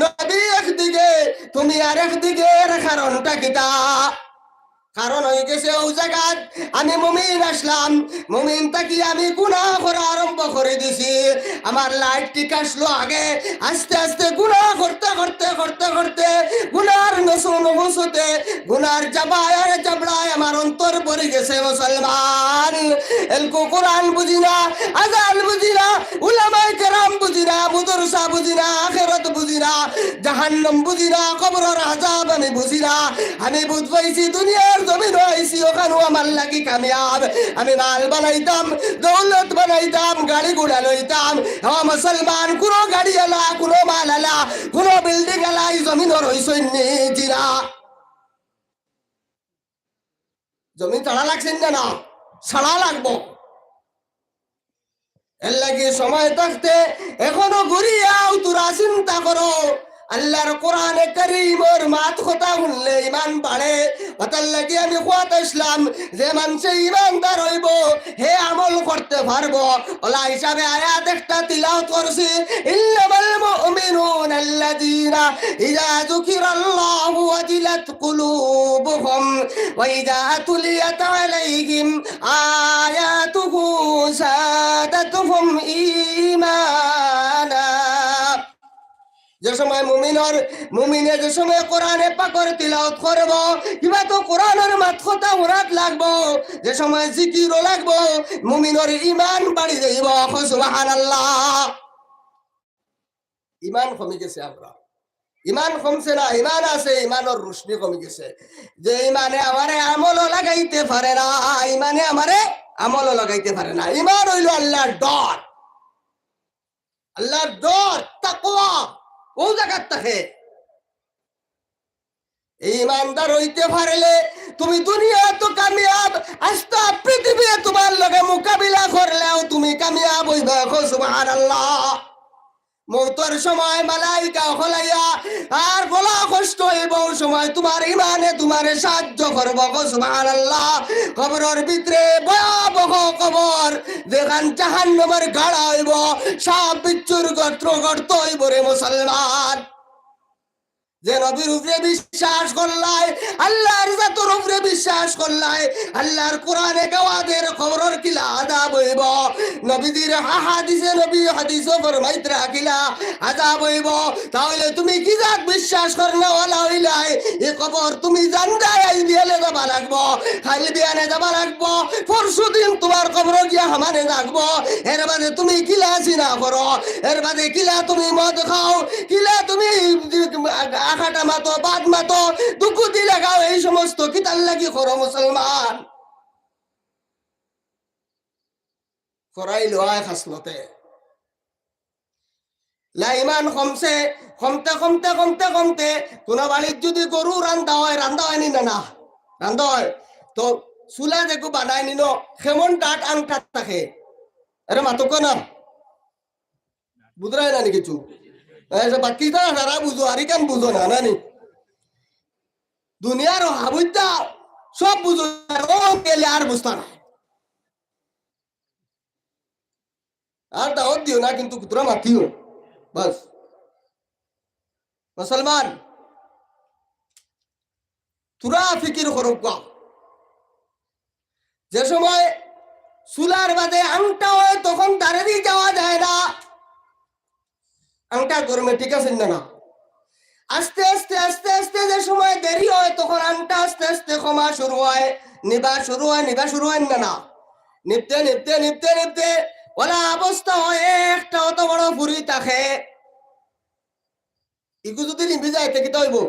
নবী একদিকে, তুমি আর একদিকে, এর কারণটা কিতা? কারণ অই গেছে অউ জাগাত আমি মুমিন আছলাম, মুমিন থাকি আমি গুনা করা আরম্ভ করি দিছি। আমার লাইট ঠিক আছলো আগে, আস্তে আস্তে গুনা করতে করতে করতে করতে গুনার নসু নহুসতে, গুনার জাবায় জাবড়ায় আমার অন্তর ভরি গেছে মুসলমান। এলকু কোরআন বুঝি না, আজান বুঝি না, উলামায়ে কেরাম বুঝি না, মাদ্রাসা বুঝি না, আখেরাত বুঝি না, জাহান্নাম বুঝি না, কবরর আযাব আমি বুঝি না। আমি বুঝ পাইছি দুনিয়ার জমিনো আইছি, অখানউ আমার লাগি কামিয়াব। আমি মাল বানাইতাম, দৌলত বানাইতাম, গাড়ি ঘোড়া লইতাম। ও মুসলমান, কুনু গাড়িআলা, কুনু মালআলা, কুনু বিল্ডিংআলা ই জমিনো রইছইন নি? জি না। জমিন ছাড়া লাগছে না, না? ছাড়া লাগবো। এর লাগি সময় থাকতে এখনো ঘুরিয়া আও, থুড়া চিন্তা করো। আল্লাহর কোরআনে কারীমর মাত কথা হুনলে ইমান বাড়ে। অতার লাগি আমি কওয়াত আইছলাম, যে মানষে ইমানদার অইবো, হে আমল করতে পারবো। অলা হিসাবে আয়াত একটা তিলাওত করছি, إنما المؤمنون الذين إذا ذكر الله وجلت قلوبهم وإذا تليت عليهم آياته زادتهم إيمانا। যে সময় মুমিনর, মুমিনে যে সময় কোরআনে পাকর তিলাওত করবো, কিবা তো কোরআনর মাত কথা হুনাত লাগবো, যে সময় জিকিরও লাগবো, মুমিনর ইমান বাড়ি যাইবো। কও সুবহানাল্লাহ। ইমান কমি গেছে আমরার। ইমান কমছে না, ইমান আছে, ইমানর রুশনি কমি গেছে। যে ইমানে আমারে আমলও লাগাইতে পারে না, ইমানে আমারে আমলও লাগাইতে পারে না। ইমান অইলো আল্লাহর ডর, আল্লাহর ডর, তাকওয়া, অউ জাগাত থাকে। ইমানদার অইতে পারলে তুমি দুনিয়াত তো কামিয়াব, আস্তা পৃথিবীয়ে তুমার লগে মোকাবিলা করলেও তুমি কামিয়াব অইবায়। কও সুবহানাল্লাহ। মউতর সময় মালাইকা অকল আইয়া আর গলা কষ্ট অইবো, অউ সময় তুমার ইমানে তুমারে সাহায্য করবো। কও সুবহানাল্লাহ। কবরর ভিতরে ভয়াবহ কবর, যেখান জাহান্নামর গাড়া অইবো, সাপ বিচ্ছুর গর্ত, গর্ত অইবো রে মুসলমান। যে নবীর উপরে বিশ্বাস করলায়, আল্লাহর জাতর উপরে বিশ্বাস করলায়, আল্লাহর কোরআনে গাওয়া দের কবরর কিলা আযাব অইবো, নবীজির আহাদিসে নবী হাদিসও ফরমাইতরা কিলা আযাব অইবো, তাইলে তুমি কি জাত বিশ্বাস করনেওয়ালা অইলায়? ই কবর তুমি জানদায় আইজ বিয়ানে যাবা লাগবো, কাইল বিয়ানে যাবা লাগবো, পরশু দিন তুমার কবরো গিয়া হামানে লাগবো। এর বাদে তুমি কিলা জিনা করো, এর বাদে কিলা তুমি মদ খাও, কিলা তুমি আখাটা মাতো, বাদ মাতো, দুকুতি লাগাও, এই সমস্ত কিতার লাগি করো মুসলমান? করাইলো আয় খাসলতে। লা ইমান কমছে, কমতে, কমতে, কমতে, কমতে, কুনু বাড়িত যুদি গরু রান্দা অয়, রান্দা অয় নি না, না? রান্দা অয়। তো চুলা যেগু বানায় নি ন, কেমন ডাট আংটা থাকে। আরে মাতক না। বুঝরায় না নি কিছু? এ, যে বাকি যা যারা বুঝো, আর ইখান বুঝো না, না নি? দুনিয়ার হাবুদ্দা সব বুঝো, আর ও গেলে আর বুঝতা না। আর দাওয়াত দিও না, কিন্তু কুতরা মাতিও। বাস। মুসলমান, থুড়া ফিকির করউক্কা। যে সময় চুলার বাদে আংটা অয়, তখন দারেদি যাওয়া যায় না। আংটা গরমে ঠিক আছে না, না? আস্তে আস্তে, আস্তে আস্তে যে সময় দেরি অয়, তখন আংটা আস্তে আস্তে কমা শুরু অয়, নিবা শুরু অয়, নিবা শুরু অয় না, না? নিবতে, নিবতে, নিবতে, নিবতে, অলা অবস্থা অয়, একটা অত বড় ফুরি থাকে। ইগু যুদি নিবি যায়, তে কিতা অইবো?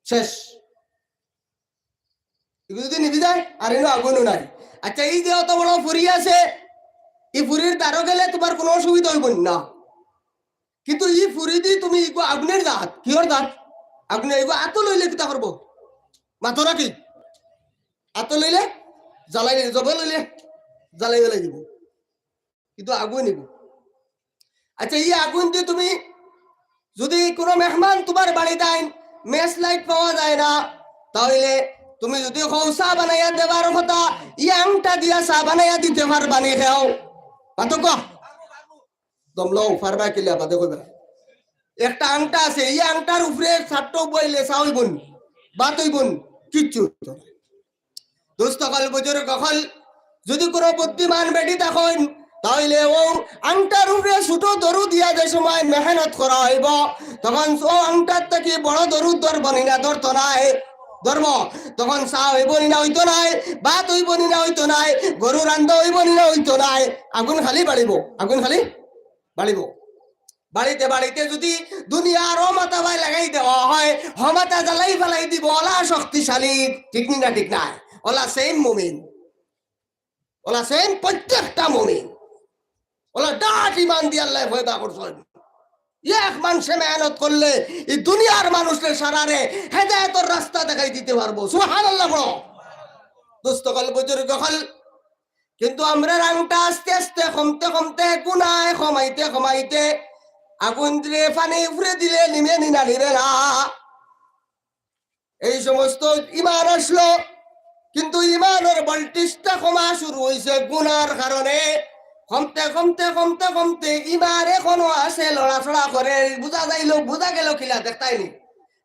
শেষ। ইগু যুদি নিবি যায়, আর ইনো আগুনও নাই। আচ্ছা, ই যে অত বড় ফুরি আছে, ই ফুরির দারো গেলে তুমার কুনু অসুবিধা অইবো না। কিন্তু ই ফুরিদি তুমি ইগু আগুনর জাত, কিওর জাত? আগুনে ইগু আতো লইলে কিতা করবো? মাতো না কি? আতো লইলে জ্বালাই, জবে লইলে জ্বালাই জ্বালাই দিবো। কিন্তু আগুন নিবো। আচ্ছা, ই আগুন দি তুমি যুদি কুনু মেহমান তুমার বাড়িত আইন, match light পাওয়া যায় না, তাইলে তুমি যুদি কও চা বানাইয়া দেবার কথা, ই আংটা দিয়া চা বানাইয়া দিতে পারবা নি কেউ? মাতক। দম লও, পারবা কিলা বাদে কইবা। একটা আংটা আছে, ই আংটার উপরে চাট্টা বইলে চা অইবো নি, ভাত অইবো নি, কিচ্ছু অইতো না। দোস্ত অকল, বুজুর্গ অকল, যুদি কুনু বুদ্ধিমান বেটি থাকইন, তাইলে অউ আংটার উপরে ছোট দরু দিয়া যে সময় মেহনত করা অইবো, তখন অউ আংটার থাকি বড় দরু ধরবো নি না ধরতো নায়? ধরবো। তখন চা অইবো নি না অইতো নায়? ভাত অইবো নি না অইতো নায়? গরু রান্দা অইবো নি না অইতো নায়? আগুন খালি বাড়িবো, আগুন খালি বাড়িবো। বাড়িতে বাড়িতে যুদি দুনিয়ার অউ মাথা বায় লাগাই দেওয়া অয়, হউ মাথা জ্বালাই ফালাই দিবো, অলা শক্তিশালী, ঠিক নি না ঠিক নায়? অলা same মুমিন, অলা same প্রত্যেকটা মুমিন, অলা ডাট ইমান দিয়া আল্লায় পয়দা করছইন। এক মানষে মেহনত করলে ই দুনিয়ার মানুষরে সারারে হেদায়েতর রাস্তা দেখাই দিতে পারবো। সুবহানাল্লাহ বড়। দোস্ত অকল, বুজুর্গ অকল, কিন্তু আমরার আংটা আস্তে আস্তে কমতে কমতে, গুনায় কমাইতে কমাইতে, আগুন দিলে পানি উপরে দিলে নিমে নি না নিমে না। এই সমস্ত ইমান আসলো, কিন্তু ইমানর ভোল্টেজটা কমা শুরু অইছে গুনার কারণে। কমতে কমতে কমতে কমতে ইমান এখনো আছে, লড়াচড়া করে, বুজা যাইলো, বুজা গেলো কিলা, দেখতায়নি?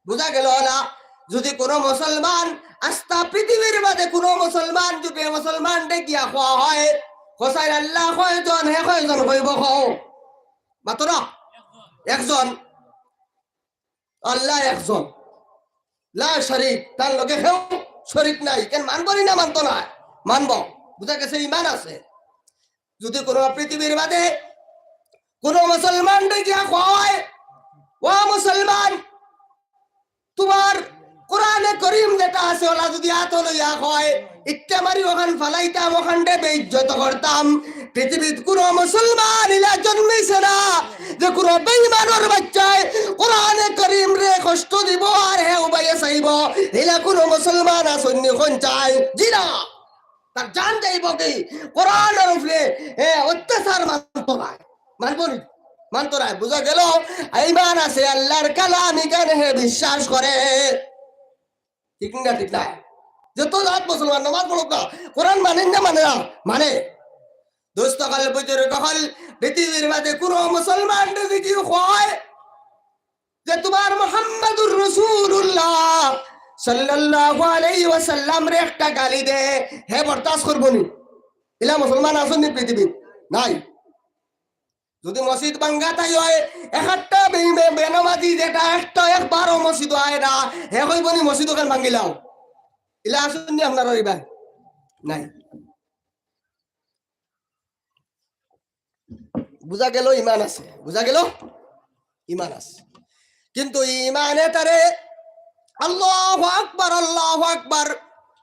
বুজা গেলো না? যুদি কুনু মুসলমান, আস্তা পৃথিবীর মাঝে কুনু মুসলমান, যুদি মুসলমানরে গিয়া কওয়া অয়, "হোসাইন আল্লাহ কয়জন?" হে কয়জন কইবো কও? মাতো না? একজন। আল্লাহ একজন। লা শরিক, তার লগে কেউ শরিক নাই। কেন মানবো নি না মানতো নায়? মানবো। বুজা গেছে, ইমান আছে। যুদি কুনু পৃথিবীর মাঝে কুনু মুসলমানরে গিয়া কওয়া অয়, "ও মুসলমান, তুমার কোরআনে করিম যেটা আছে, অলা যুদি আতো লইয়া কয়, ইটা মারি অখান ফালাইতাম, অখানরে বেইজ্জত করতাম।" পৃথিবীত কুনু মুসলমান ইলা জন্মিছে না যে কুনু বেইমানর বাইচ্চায় কোরআনে করিমরে কষ্ট দিবো আর হে উবাইয়া চাইবো, ইলা কুনু মুসলমান আছইন নি কইন চাই? জি না। তার জান যাইবো কি? কোরআনর উপরে, এ, অত্যাচার মানতো নায়। মানবো নি? মানতো নায়। বুজা গেলো, ইমান আছে, আল্লার কালাম, ইখান হে বিশ্বাস করে। ঠিক না? ঠিক না? যত জাত মুসলমান, নামাজ পড়ুক না, কোরআন মানে না মানে না? মানে। দোস্ত অকল, বুজুর্গ অকল, পৃথিবীর মাঝে কুনু মুসলমানরে যুদি কয় যে তুমার মুহাম্মাদুর রাসূলুল্লাহ সাল্লাল্লাহু আলাইহি ওয়াসাল্লামরে একটা গালি দে, হে বরদাস্ত করবো নি? ইলা মুসলমান আছইন নি পৃথিবীত? নাই। যুদি মসজিদ ভাঙ্গা থাকি অয়, একটা বে-, বে-, বেনমাজি যেটা একটা একবারও মসজিদো আয় না, হে কইবো নি মসজিদ অখান ভাঙ্গিলাও? ইলা আছইন নি আপনারার ইবায়? নাই। বুজা গেলো ইমান আছে, বুজা গেলো ইমান আছে। কিন্তু ইমানে তারে, আল্লাহু আকবার, আল্লাহু আকবার,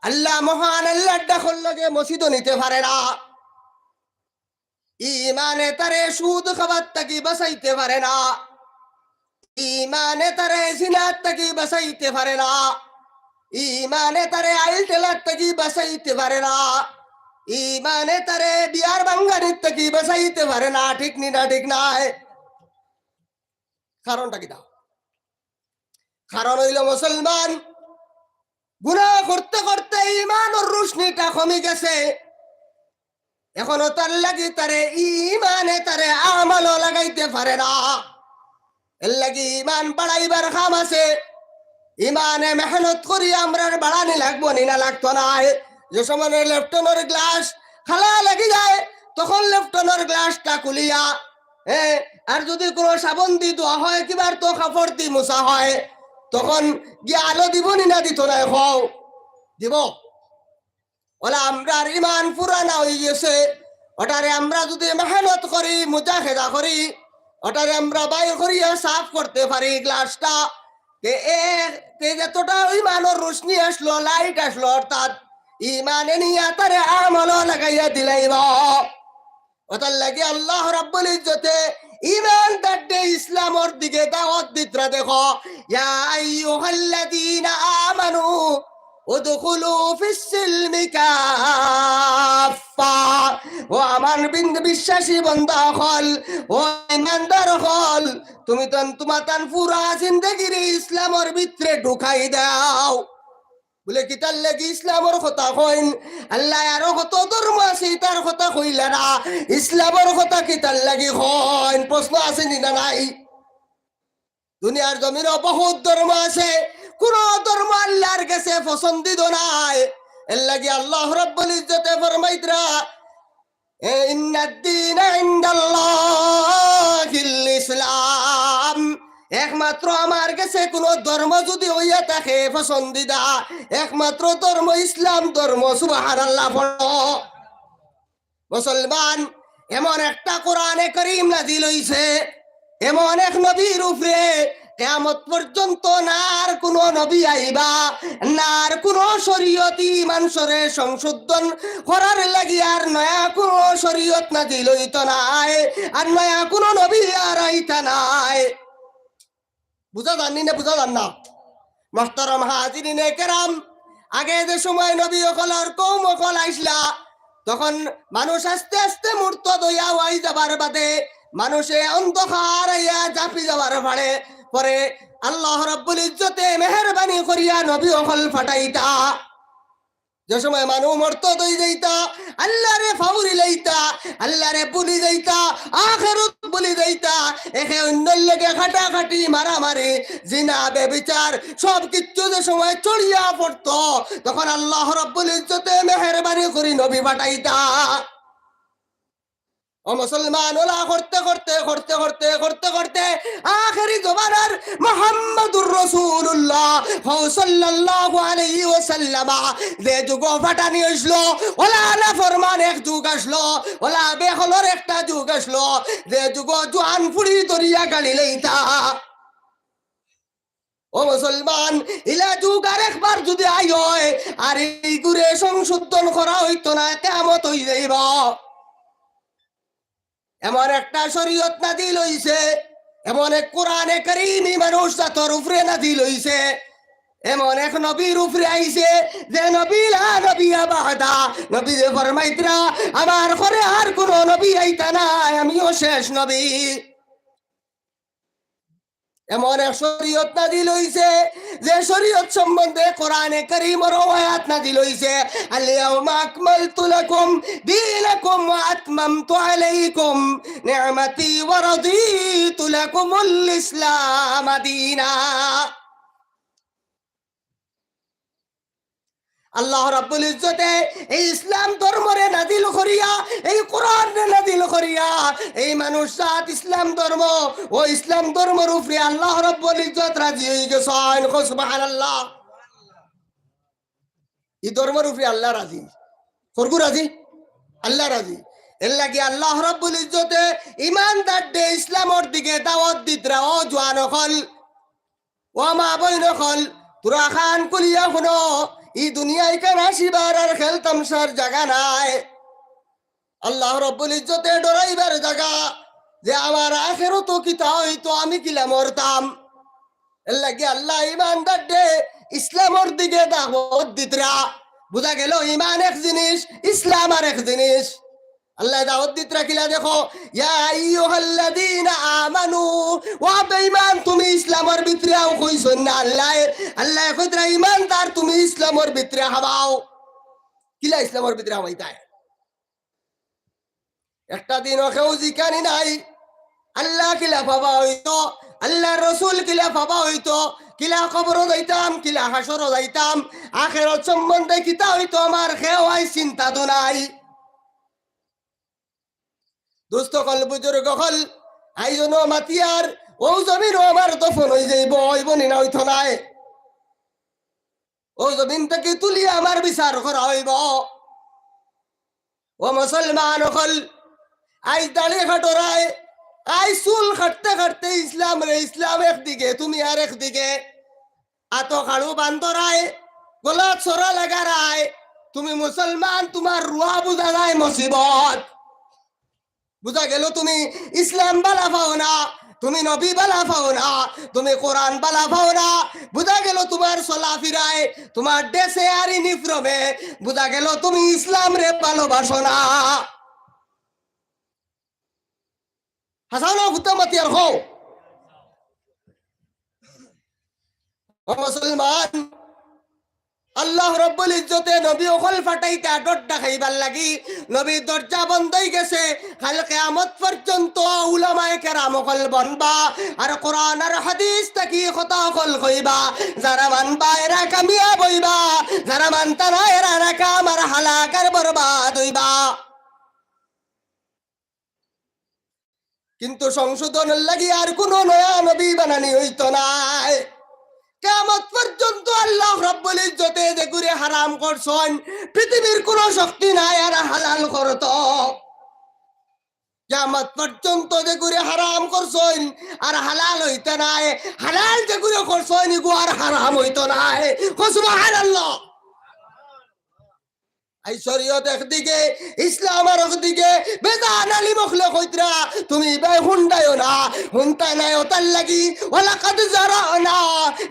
আল্লাহ মহান, আল্লার ডাকর লগে মসজিদো নিতে পারে না। ইমানে তারে সুদ খাবার থাকি বাঁচাইতে পারে না। ইমানে তারে জিনার থাকি বাঁচাইতে পারে না। ইমানে তারে আইল ঠেলার থাকি বাঁচাইতে পারে না। ইমানে তারে বিয়ার ভাঙ্গানির থাকি বাঁচাইতে পারে না। ঠিক নি না? ঠিক নায়? কারণটা কিতা? কারণ অইলো মুসলমান গুনা করতে করতে ইমানর রুশনিটা কমি গেছে। অখন অতার লাগি তারে ইমানে তারে আমলো লাগাইতে পারে না। এর লাগি ইমান বাড়াইবার কাম আছে। ইমানে মেহনত করি আমরার বাড়ানি লাগবো নি না লাগতো নায়? যে সময় লেফটনর গ্লাস খালা লাগি যায়, তখন লেফটনর গ্লাসটা খুলিয়া, হ্যাঁ, আর যুদি কুনু সাবন দি ধোয়া অয়, কিবার তো কাপড় দি মুছা অয়, তখন গিয়া আলো দিবো নি না দিতো নায়? কও, দিবো। অলা আমরার ইমান পুরানা অইগেছে। অটারে আমরা যুদি মেহনত করি, মুজাহেদা করি, অটারে আমরা বাইর করিয়া সাফ করতে পারি গ্লাসটা, তে এ, তে যতটা ইমানর রুশনি আসলো, লাইট আসলো, অর্থাৎ ইমানে নিয়া তারে আমলো লাগাইয়া দিলাইবো। অতার লাগি আল্লাহ রাব্বুল ইজ্জতে ইমানদাররে ইসলামর দিকে দাওয়াত দিতরা দেখো, ইয়া আইয়ুহাল্লাযীনা আমানু উদখুলু ফিস সিলমি কাফফা। ও আমার বিন-, বিশ্বাসী বান্দা অকল, ও ইমানদার অকল, তুমি তান, তুমা তান পুরা জিন্দেগিরে ইসলামর ভিতরে ঢুকাই দাও। বুলে, কিতার লাগি ইসলামর কথা কইন? আল্লায় আরো কত ধর্ম আছে, ইতার কথা কইলা না। ইসলামর কথা কিতার লাগি কইন? প্রশ্ন আছে নি না নাই? দুনিয়ার জমিনো বহুত ধর্ম আছে, কুনু ধর্ম আল্লার গেছে পছন্দিদো নায়। এর লাগি আল্লাহ রাব্বুল ইজ্জতে ফরমাইতরা, এ, ইন্নাদ দীনা ইনদাল্লাহিল ইসলাম। একমাত্র আমার গেছে কুনু ধর্ম যুদি অইয়া থাকে পছন্দিদা, একমাত্র ধর্ম ইসলাম ধর্ম। সুবহানাল্লাহ পড়ো। মুসলমান, এমন একটা কোরআনে করিম নাজিল অইছে, এমন এক নবীর উপরে কিয়ামত পর্যন্ত না আর কুনু নবী আইবা, না আর কুনু শরীয়তি মানষরে সংশোধন করার লাগি আর নয়া কুনু শরীয়ত নাজিল অইতো নায়, আর নয়া কুনু নবী আর আইতা নায়। বুঝা যার নি না, বুঝা যার না? মোহতরম হাজিরিনে কেরাম, আগে যে সময় নবী অকলর কওম অকল আইছলা, তখন মানুষ আস্তে আস্তে মুর্তদ অইয়া অই যাবার বাদে মানুষে অন্ধকার অইয়া ঝাঁপি যাবার পরে, পরে আল্লাহ রাব্বুল ইজ্জতে মেহেরবানি করিয়া নবী অকল পাঠাইতা। যে সময় মানুষ মুর্তদ অই যাইতা, আল্লাহরে ফাউরি লইতা, আল্লাহরে ভুলি যাইতা, আখেরাত ভুলি যাইতা, একে অইন্যর লগে কাটাকাটি, মারামারি, জিনা, ব্যভিচার, সব কিচ্ছু যে সময় ছড়িয়া পড়তো, তখন আল্লাহ রাব্বুল ইজ্জতে মেহেরবানি করি নবী পাঠাইতা। ও মুসলমান, অলা করতে করতে, করতে করতে, করতে করতে, আখেরি জমানার মুহাম্মাদুর রাসূলুল্লাহ, হউ সাল্লাল্লাহু আলাইহি ওয়াসাল্লাম, যে যুগো ফাটানি অইছলো, অলা নাফরমান এক যুগ আছলো, অলা বেহলর একটা যুগ আছলো, যে যুগো জুয়ান ফুড়ি ধরিয়া গালি লইতা। ও মুসলমান, ইলা যুগ আরেকবার যুদি আয় অয়, আর ইগুরে সংশোধন করা অইতো না, কিয়ামত অই যাইবো। এমন একটা শরীয়ত নাজিল অইছে, এমন এক কোরআনে করিম ই মানুষ জাতর উপরে নাজিল অইছে, এমন এক নবীর উপরে আইছে, যে নবী লা নবিয়্যা বা'দা, নবী যে ফরমাইতরা, আমার পরে আর কুনু নবী আইতা নায়, আমিও শেষ নবী। এমন এক শরীয়ত নাজিল অইছে, যে শরীয়ত সম্বন্ধে কোরআনে করিমর আয়াত নাজিল অইছে, আল ইয়াউমা আকমালতু লাকুম দীনাকুম ওয়া আতমামতু আলাইকুম নি'মাতি ওয়া রাদিতু লাকুমুল ইসলামা দীনা। আল্লাহ রাব্বুল ইজ্জতে এই ইসলাম ধর্মরে নাজিল করিয়া, এই কোরআনরে নাজিল করিয়া, এই মানুষ জাত ইসলাম ধর্ম, ও ইসলাম ধর্মর উপরে আল্লাহ রাব্বুল ইজ্জত রাজি অই গেছইন। কও সুবহানাল্লাহ। ই ধর্মর উপরে আল্লাহ রাজি। করগু রাজি? আল্লাহ রাজি। এর লাগি আল্লাহ রাব্বুল ইজ্জতে ইমানদাররে ইসলামর দিকে দাওয়াত দিতরা। ও জুয়ান অকল, ও মা বইন অকল, তুরা কান খুলিয়া হুনো, ই দুনিয়া ইখান হাসিবার আর খেল তামশার জাগা নায়। আল্লাহ রাব্বুল ইজ্জতে ডরাইবার জাগা, যে আমার আখেরাতো কিতা অইতো, আমি কিলা মরতাম। এর লাগি আল্লাহ ইমানদাররে ইসলামর দিকে দাওয়াত দিতরা। বুঝা গেল, ইমান এক জিনিস, ইসলাম আর এক জিনিস। আল্লাহ দাওয়াত দিতরা কিলা দেখো, ইয়া আইয়ুহাল্লাযীনা আমানু, ও বেঈমান, তুমি ইসলামর ভিতরে আও কইছইন না আল্লাহ। আল্লাহ কইতরা, ইমানদার, তুমি ইসলামর ভিতরে হামাও। কিলা ইসলামর ভিতরে হামাইতায়? একটা দিনও কেউ জিকানি নাই, আল্লাহ কিলা পাবা অইতো, আল্লাহর রসুল কিলা পাবা অইতো, কিলা কবরো যাইতাম, কিলা হাশরো যাইতাম, আখেরাত সম্বন্ধে কিতা অইতো আমার কেউ আইজ চিন্তাত নাই। দোস্ত অকল, বুজুর্গ অকল, আইজ অনো মাতিয়ার, অউ জমিনো আমার দফন অই যাইবো, অইবো নি না অইতো নায়? অউ জমিন থাকি তুলিয়া আমার বিচার করা অইবো। ও মুসলমান অকল, আইজ দাড়ি কাটরায়, আইজ চুল কাটতে কাটতে ইসলামরে ইসলাম একদিকে, তুমি আর একদিকে। আতো খাড়ু বান্ধরায়, গলাত ছড়া লাগারায়, তুমি মুসলমান, তুমার রুয়া বুঝা যায় মুসিবত। বুঝা গেল তুমি ইসলাম বালা পাও না, তুমি নবী বালা পাও না, তুমি কোরআন বালা পাও না। বুঝা গেল তুমার চলাফিরায়, তুমার ড্রেসে আর ইউনিফর্মে, বুঝা গেল তুমি ইসলামরে ভালোবাসো না। হাছা না ফুটা মাতিয়ার কও। ও মুসলমান, আল্লাহ রব্বুল ইজ্জতে নবী অকল পাঠাইতা ডর দেখাইবার লাগি। নবীর দরজা বন্ধ অইগেছে। কাইল কিয়ামত পর্যন্ত উলামায়ে কেরাম অকল বনবা, আর কোরআন আর হাদিস থাকি কথা অকল কইবা। যারা মানবা এরা কামিয়াব অইবা, যারা মানতা না এরা নাকাম আর হালাক আর বরবাদ অইবা। কিন্তু সংশোধনর লাগি আর কুনু নয়া নবী বানানি অইতো নায়। কিয়ামত পর্যন্ত আল্লাহ রব্বুল ইজ্জতে যেগুরে হারাম করছইন, পৃথিবীর কুনু শক্তি নাই আর হালাল করতো। কিয়ামত পর্যন্ত যেগুরে হারাম করছইন আর হালাল অইতো নায়, হালাল যেগুরে করছইন ইগু আর হারাম অইতো নায়। কও সুবহানাল্লাহ। এই শরীয়ত একদিকে, ইসলাম আর একদিকে। বেজান আলিম অকলে কইতরা, তুমি ইবায় হুনতায় না, হুনতায় না, অতার লাগি, ওয়ালাকাদ জারানা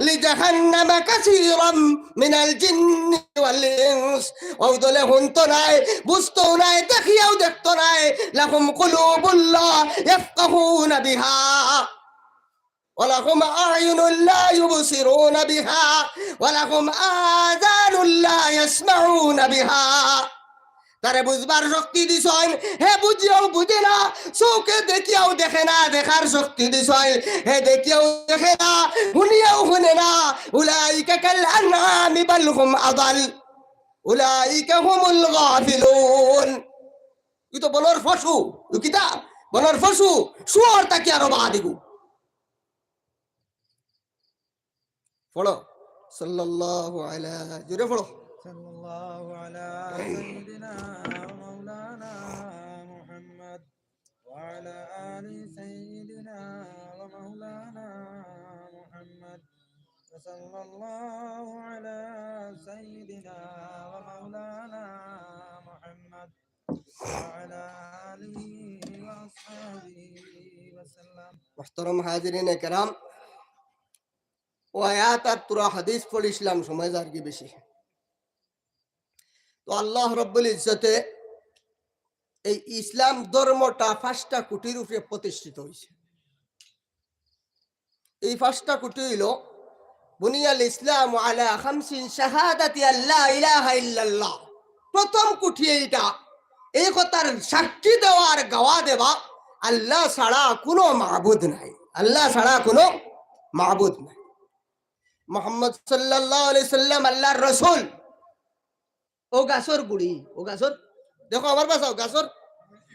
লিজাহান্নামা কাসীরাম মিনাল জিন্নি ওয়াল ইনস। অউ দলে হুনতো নায়, বুঝতো নায়, দেখিয়াও দেখতো নায়। লাহুম কুলুবুন লা ইয়াফকাহুনা বিহা। ولهم أعين لا يبصرون بها ولهم آذان لا يسمعون بها। তারে বুঝবার শক্তি দিছইন, হে বুঝিয়াও বুঝে না, চউখে দেখিয়াও দেখে না, দেখার শক্তি দিছইন, হে দেখিয়াও দেখে না, হুনিয়াও হুনে না। أولئك كالأنعام بل هم أضل أولئك هم الغافلون। ই তো বনর পশু, ই কিতা? বনর পশু, শুয়োর থাকি আরো বাদ ইগু। পড়ো। সাল্লাল্লাহু আলা, জোরে পড়ো। صلى الله على سيدنا ومولانا محمد وعلى آل سيدنا ومولانا محمد وصلى الله على سيدنا ومولانا محمد وعلى آله وأصحابه وسلم. মুহতারাম হাজিরিনে কেরাম, অউ আয়াত আর থুড়া হাদিস পড়ছিলাম, সময় যারগি বেশি। তো আল্লাহ রব্বুল ইজ্জতে এই ইসলাম ধর্মটা পাঁচটা খুঁটির উপরে প্রতিষ্ঠিত অইছে। এই পাঁচটা খুঁটি অইলো, بني الإسلام على خمس شهادة أن لا إله إلا الله। প্রথম খুঁটি এইটা, এই কথার সাক্ষী দেওয়া আর গাওয়া দেওয়া, আল্লাহ ছাড়া কুনু মাবুদ নাই, আল্লাহ ছাড়া কুনু মাবুদ নাই। মুহাম্মদ সাল্লাল্লাহু আলাইহি সাল্লাম আল্লাহর রসুল। অউ গাছর গুড়ি, অউ গাছর, দেখো আমার বাসাও, গাছর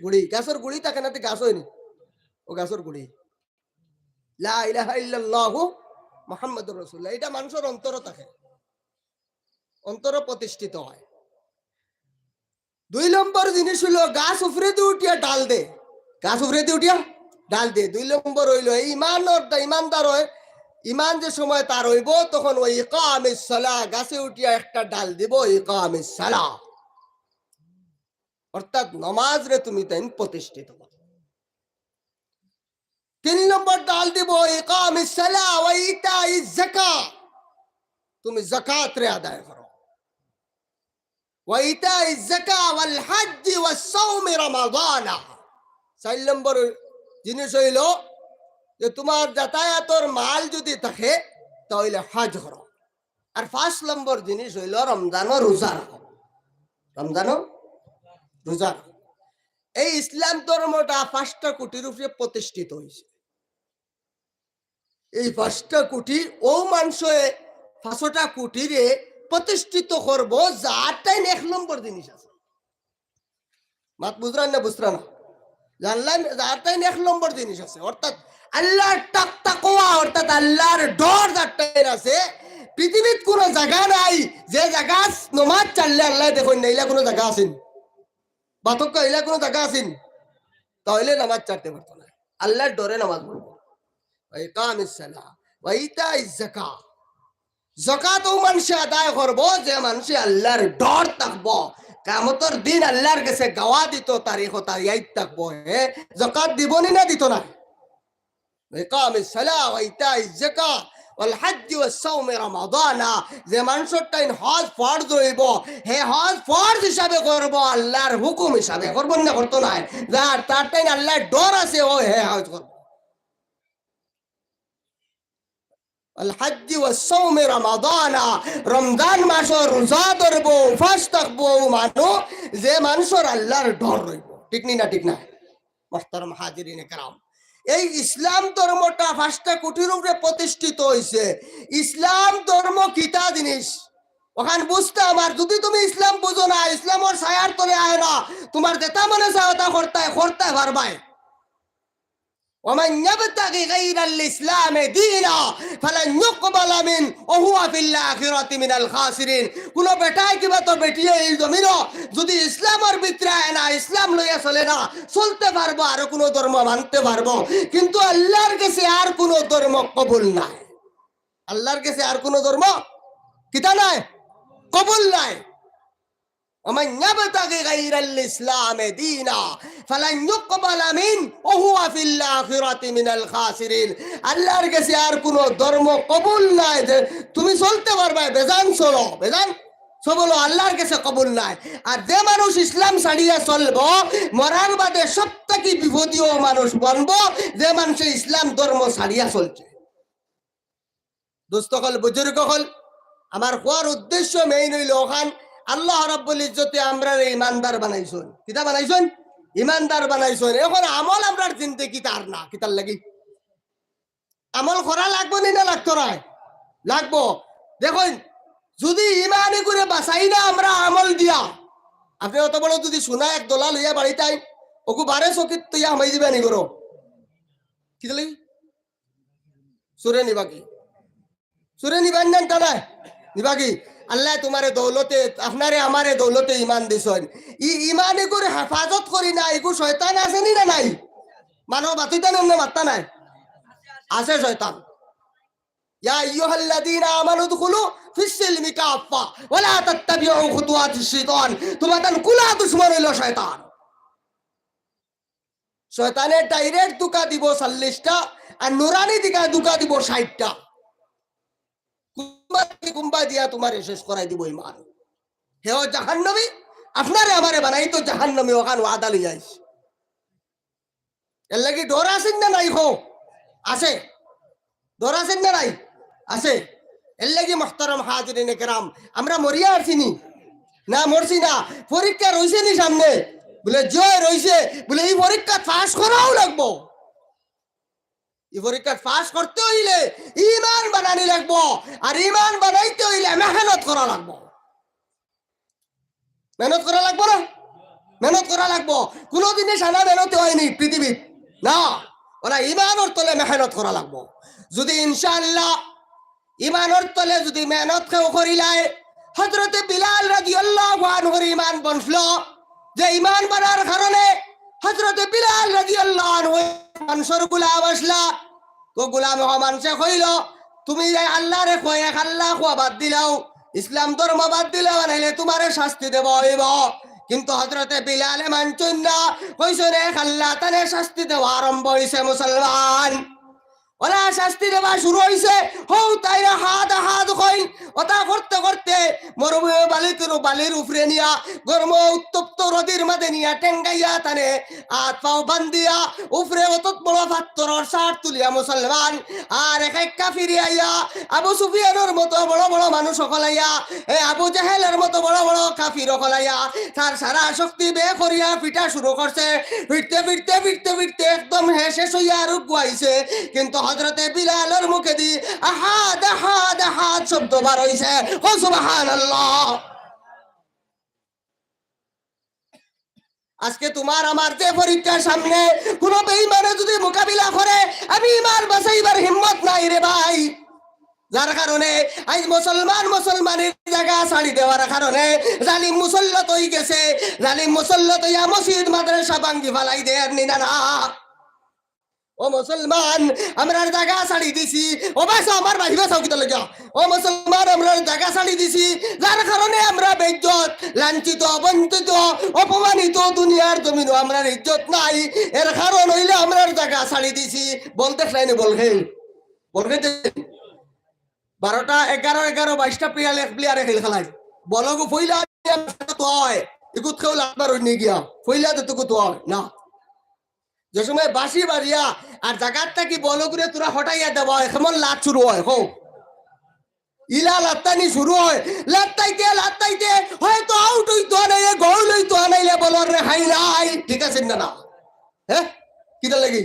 গুড়ি, গাছর গুড়ি থাকে না, তে গাছ অয়নি, অউ গাছর গুড়ি। লা ইলাহা ইল্লাল্লাহু মুহাম্মাদুর রাসূলুল্লাহ, ইটা মানষর অন্তরো থাকে, অন্তরো প্রতিষ্ঠিত অয়। দুই নম্বর জিনিস অইলো গাছ উপরেদি উঠিয়া ডাল দে, গাছ উপরেদি উঠিয়া ডাল দে। দুই নম্বর অইলো এই ইমানর, ইমানদার অয়, ইমান যে সময় তার অইবো তখন ওই ইকামিস সালাহ, গাছে উঠিয়া একটা ডাল দিবো, ইকামিস সালাহ, অর্থাৎ নমাজরে তুমি তাইন প্রতিষ্ঠিত করো। তিন নম্বর ডাল দিবো ইকামিস সালাহ ওয়া ইতাইজ যাকাত, তুমি যাকাতরে আদায় করো। ওয়া ইতাইজ যাকাত ওয়াল হজ্জি ওয়াস সাওমি রামাদানা। চাইর নম্বর জিনিস অইলো যে তুমার যাতায়াতর মাল যুদি থাকে, তা অইলে হজ করো। আর পাঁচ নম্বর জিনিস অইলো রমজানো রোজা রাখো, রমজানো রোজা রাখো। এই ইসলাম ধর্মটা পাঁচটা খুঁটির উপরে প্রতিষ্ঠিত অইছে। এই পাঁচটা খুঁটি, অউ মানষে পাঁচটা খুঁটিরে প্রতিষ্ঠিত করবো, যার তাইন এক নম্বর জিনিস আছে। মাত বুঝরান না, বুঝরা না? জানলাম, যার তাইন এক নম্বর জিনিস আছে, অর্থাৎ আল্লাহর তাক-, তাকওয়া, অর্থাৎ আল্লাহর ডর যার তাইন আছে, পৃথিবীত কুনু জাগা নাই, যে জাগাত নমাজ ছাড়লে আল্লায় দেখইন না, ইলা কুনু জাগা আছে নি? বাতক্কা, ইলা কুনু জাগা আছে নি? তা অইলে নমাজ ছাড়তে পারতো না, আল্লাহর ডরে নমাজ পড়বো। ওয়া ইকামিস সালাহ, ওয়া ইতাইজ যাকাত। যাকাত অউ মানষে আদায় করবো, যে মানষে আল্লাহর ডর থাকবো, কিয়ামতর দিন আল্লাহর গেছে গাওয়া দিতো, তারিখ ও তারিখ আইত থাকবো, হে যাকাত দিবো নি না দিতো না? ইকামিস সালাহ ওয়া ইতাইজ যাকাত ওয়াল হজ্জি ওয়াস সাওমি রামাদানা। যে মানষর তাইন হজ ফরজ অইবো, হে হজ ফরজ হিসাবে করবো, আল্লাহর হুকুম হিসাবে করবো না, করতো নায়। যার, তার তাইন আল্লাহর ডর আছে, অউ হে হজ করবো। আল হাজ্জি ওয়া সাওমে রমাদানা, রমজান মাসো রোজা ধরবো, উপাস থাকবো ও মানুষ, যে মানুষর আল্লাহর ডর রইবো। ঠিক নি না? ঠিক না? মোহতারাম হাজিরিনে কেরাম, এই ইসলাম ধর্মটা পাঁচটা খুঁটির উপরে প্রতিষ্ঠিত হইছে। ইসলাম ধর্ম কিতা জিনিস, ওখান বুঝতে আমার, যদি তুমি ইসলাম বুঝো না, ইসলামর ছায়ার তলে আয় না, তোমার যেটা মনে চায় ওটা করতায়, করতায় পারবায়। ওমান ইয়াবতাগি গায়রাল ইসলামে দীনা ফালান ইউকবালা মিন ওয়া হুয়া ফিল আখিরাতি মিনাল খাসিরিন। কোনো বেটায় কিবা তো বেটিয়ে এই জমিনো যদি ইসলামর ভিতরে আয় না, ইসলাম লইয়া চলে না, চলতে পারবো, আরো কোনো ধর্ম মানতে পারবো, কিন্তু আল্লাহর কাছে আর কোনো ধর্ম কবুল নাই। আল্লাহর কাছে আর কোনো ধর্ম কিতা নাই, কবুল নাই। ওমান ইয়াবতাগি গায়রাল ইসলামে দীনা ফালান ইউকবালা মিন ওয়া হুয়া ফিল আখিরাতি মিনাল খাসিরিন। আল্লাহর কাছে আর কোনো ধর্ম কবুল নাই। যে তুমি চলতে পারবায়, বেজান চলো, বেজান চলো, আল্লাহর কাছে কবুল নাই। আর যে মানুষ ইসলাম ছাড়িয়া চলবো, মরার বাদে সব থাকি বিপদীয় মানুষ বনবো, যে মানুষে ইসলাম ধর্ম ছাড়িয়া চলছে। দোস্ত অকল, বুজুর্গ অকল, আমার কওয়ার উদ্দেশ্য মেইন অইলো অখান, আল্লাহ রাব্বুল ইজ্জতে আমরারে ইমানদার বানাইছইন। কিতা বানাইছইন? ইমানদার বানাইছইন। এখন আমল আমরার জিন্দেগিত আর না, কিতার লাগি? আমল করা লাগবো নি না লাগতো নায়? লাগবো। দেখইন, যদি ইমানে করে বাঁচাই না আমরা আমল দিয়া, আপনে অত বড় যদি সোনা এক দলা লইয়া বাড়িত আইন, ওগু বারে চকিত তইয়া হামাই দিবা নি করো? কিতার লাগি? চুরে নিবা কি? চুরে নিবা নি না তারা? নিবা কি? আল্লায় তোমারে দৌলতে, আপনারে আমারে দৌলতে ইমান দিছইন। ই ইমানে করে হেফাজত করি না, ইগু শয়তান আছে নি না নাই? মানুষ বাতিতা না, না মাত্তা নাই? আছে শয়তান। ইয়া আইয়ুহাল্লাযীনা আমানু উদখুলু ফিস সিলমি কাফফা ওয়া লা তাত্তাবিউ খুতুওয়াতিশ শাইতান। তোমার তান কুলা দুশমন অইলো শয়তান। শয়তানে direct ধোকা দিবো চল্লিশটা, আর নুরানি দিকা ধোকা দিবো ষাইটটা। কুম্বা, কুম্বা দিয়া তোমারে শেষ করাই দিবো ইমান। হেও জাহান্নামী, আপনারে আমারে বানাইতো জাহান্নামী, অখান ওয়াদা লইয়া আইছে। এর লাগি ডর আছে না নাই? কও, আছে। ডর আছে না নাই? আছে। এর লাগি মোহতারাম হাজিরিনে কেরাম, আমরা মরিয়া আছি নি? না, মরছি না। পরীক্ষা রইছে নি সামনে? বুলে, জি অয় রইছে। বুলে, ই পরীক্ষা পাস করাউ লাগবো। ই পরীক্ষা পাস করতে অইলে ইমান বানানি লাগবো, আর ইমান বানাইতে অইলে মেহনত করা লাগবো। মেহনত করা লাগবো না? মেহনত করা লাগবো। কোনো জিনিস আনা মেহনতে অয়নি পৃথিবীত, না, অলা ইমানর তলে মেহনত করা লাগবো। যদি ইনশাআল্লাহ ইমানর তলে যদি মেহনত কেউ করিলায়, হযরতে বিলাল রাদিয়াল্লাহু আনহুর ইমান বনছলো, যে ইমান বানার কারণে হযরতে বিলাল রাদিয়াল্লাহু আনহু মানষর গুলাম আছলা। তো গুলাম অকল মানষে কইলো, তুমি যে আল্লারে কয় এক আল্লা কওয়া বাদ দিলাও, ইসলাম ধর্ম বাদ দিলাও, নাইলে তোমারে শাস্তি দেওয়া অইবো। কিন্তু হযরতে বিলালে মানছইন না, কইছইন এক আল্লা, তানে শাস্তি দেওয়া আরম্ভ অইছে মুসলমান। অলা শাস্তি দেওয়া শুরু অইছে, হউ তাইন আহাদ আহাদ কইন, অতা করতে করতে মরুভূমি বালির, বালির উপরে নিয়া, গরম উত্তপ্ত রোদর মাঝে নিয়া টেঙ্গাইয়া তানে আত পাও বান্ধিয়া, উপরে অত বড় পাত্থরর চার তুলিয়া মুসলমান, আর এক এক কাফির আইয়া, আবু সুফিয়ানর মতো বড় বড় মানুষ অকল আইয়া, এ আবু জেহেলর মতো বড় বড় কাফির অকল আইয়া, তার সারা শক্তি ব্যয় করিয়া পিটা শুরু করছে। পিটতে, পিটতে, পিটতে, পিটতে একদম হে শেষ অইয়া আর উগুয়াইছে। কিন্তু হযরতে বিলালর মুখেদি আহাদ, আহাদ, আহাদ শব্দ বার অইছে। কও সুবহানাল্লাহ। আজকে তোমার আমার যে পরীক্ষার সামনে কোনো বেঈমানে যদি মোকাবিলা করে, আমি ইমান বাঁচাইবার হিম্মত নাই রে ভাই। যার কারণে আইজ মুসলমান মুসলমানের জাগা ছাড়ি দেওয়ার কারণে জালিম মুসল্লত অইগেছে। জালিম মুসল্লত অইয়া মসজিদ মাদ্রাসা ভাঙ্গি ফালাই দেয়, নি না, না? ও মুসলমান, আমরার জাগা ছাড়ি দিছি। ও ভাই, আমার ভাই, ভাই, চাও কিতা লাগিয়া? ও মুসলমান, আমরার জাগা ছাড়ি দিছি, যার কারণে আমরা বেইজ্জত, লাঞ্ছিত, বঞ্চিত, অপমানিত, দুনিয়ার জমিনো আমরার ইজ্জত নাই। এর কারণ অইলে আমরার জাগা ছাড়ি দিছি। বল দেখলাইনি, বল খেল, বল খেল। বারোটা, এগারো, এগারো, বাইশটা প্লেয়ার, এক প্লেয়ারে খেল খেলায়। বলগু ফইলা তো হয়, ইগুত কেউ লাত মারুন নি গিয়া, ফইলা তো তুকু তো হয় না। যে সময় বাঁশি বাজিয়া আর জাগাত থাকি বলগুরে তোরা হটাইয়া দেওয়া হয়, কেমন লাত শুরু হয়, কও। ইলা লাত্তানি শুরু অয়, লাত্তাইতে লাত্তাইতে হয়তো আউট অইতো নাইলে, গোল অইতো নাইলে বলর রেহাই নাই। ঠিক আছে না, না? হে, কিতার লাগি?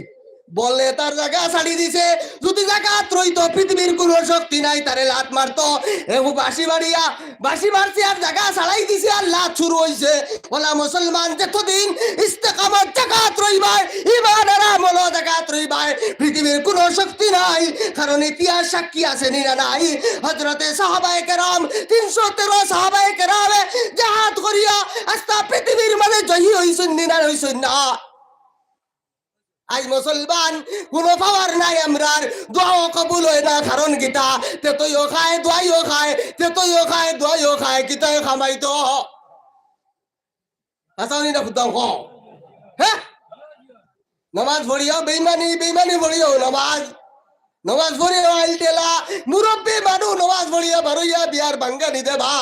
বলে তার জাগা ছাড়ি দিছে। যুদি জাগাত রইতো, পৃথিবীর কুনু শক্তি নাই তারে লাত মারতো। এ বাঁশি মারিয়া, বাঁশি মারছে আর জাগা ছাড়াই দিছে আর লাত শুরু অইছে। অলা মুসলমান, যতদিন ইস্তেকামত জাগাত রইবায়, ইমান আর আমলো জাগাত রইবায়, পৃথিবীর কুনু শক্তি নাই। কারণ ইতিহাস সাক্ষী আছে নি না নাই? হযরতে সাহাবায়ে কেরাম, তিনশো তেরো সাহাবায়ে কেরামে জেহাদ করিয়া আস্তা পৃথিবীর মাঝে জয়ী অইছইন নি না অইছইন না? আইজ মুসলমান, কুনু পাওয়ার নাই আমরার, দোয়াও কবুল অয় না, কারণ কিতা? তেতইও খায়, দোয়াইও খায়, তেতইও খায়, দোয়াইও খায়, কিতায় কামাইতো? হাছাউ নি না ফুতাউ কও? হে? নমাজ পড়িয়াও বেইমানি, বেইমানি পড়িয়াও নমাজ। নমাজ পড়িয়াও আইল ঠেলা, মুরব্বি মানুষ নমাজ পড়িয়া বারইয়া বিয়ার ভাঙ্গানি দেবা।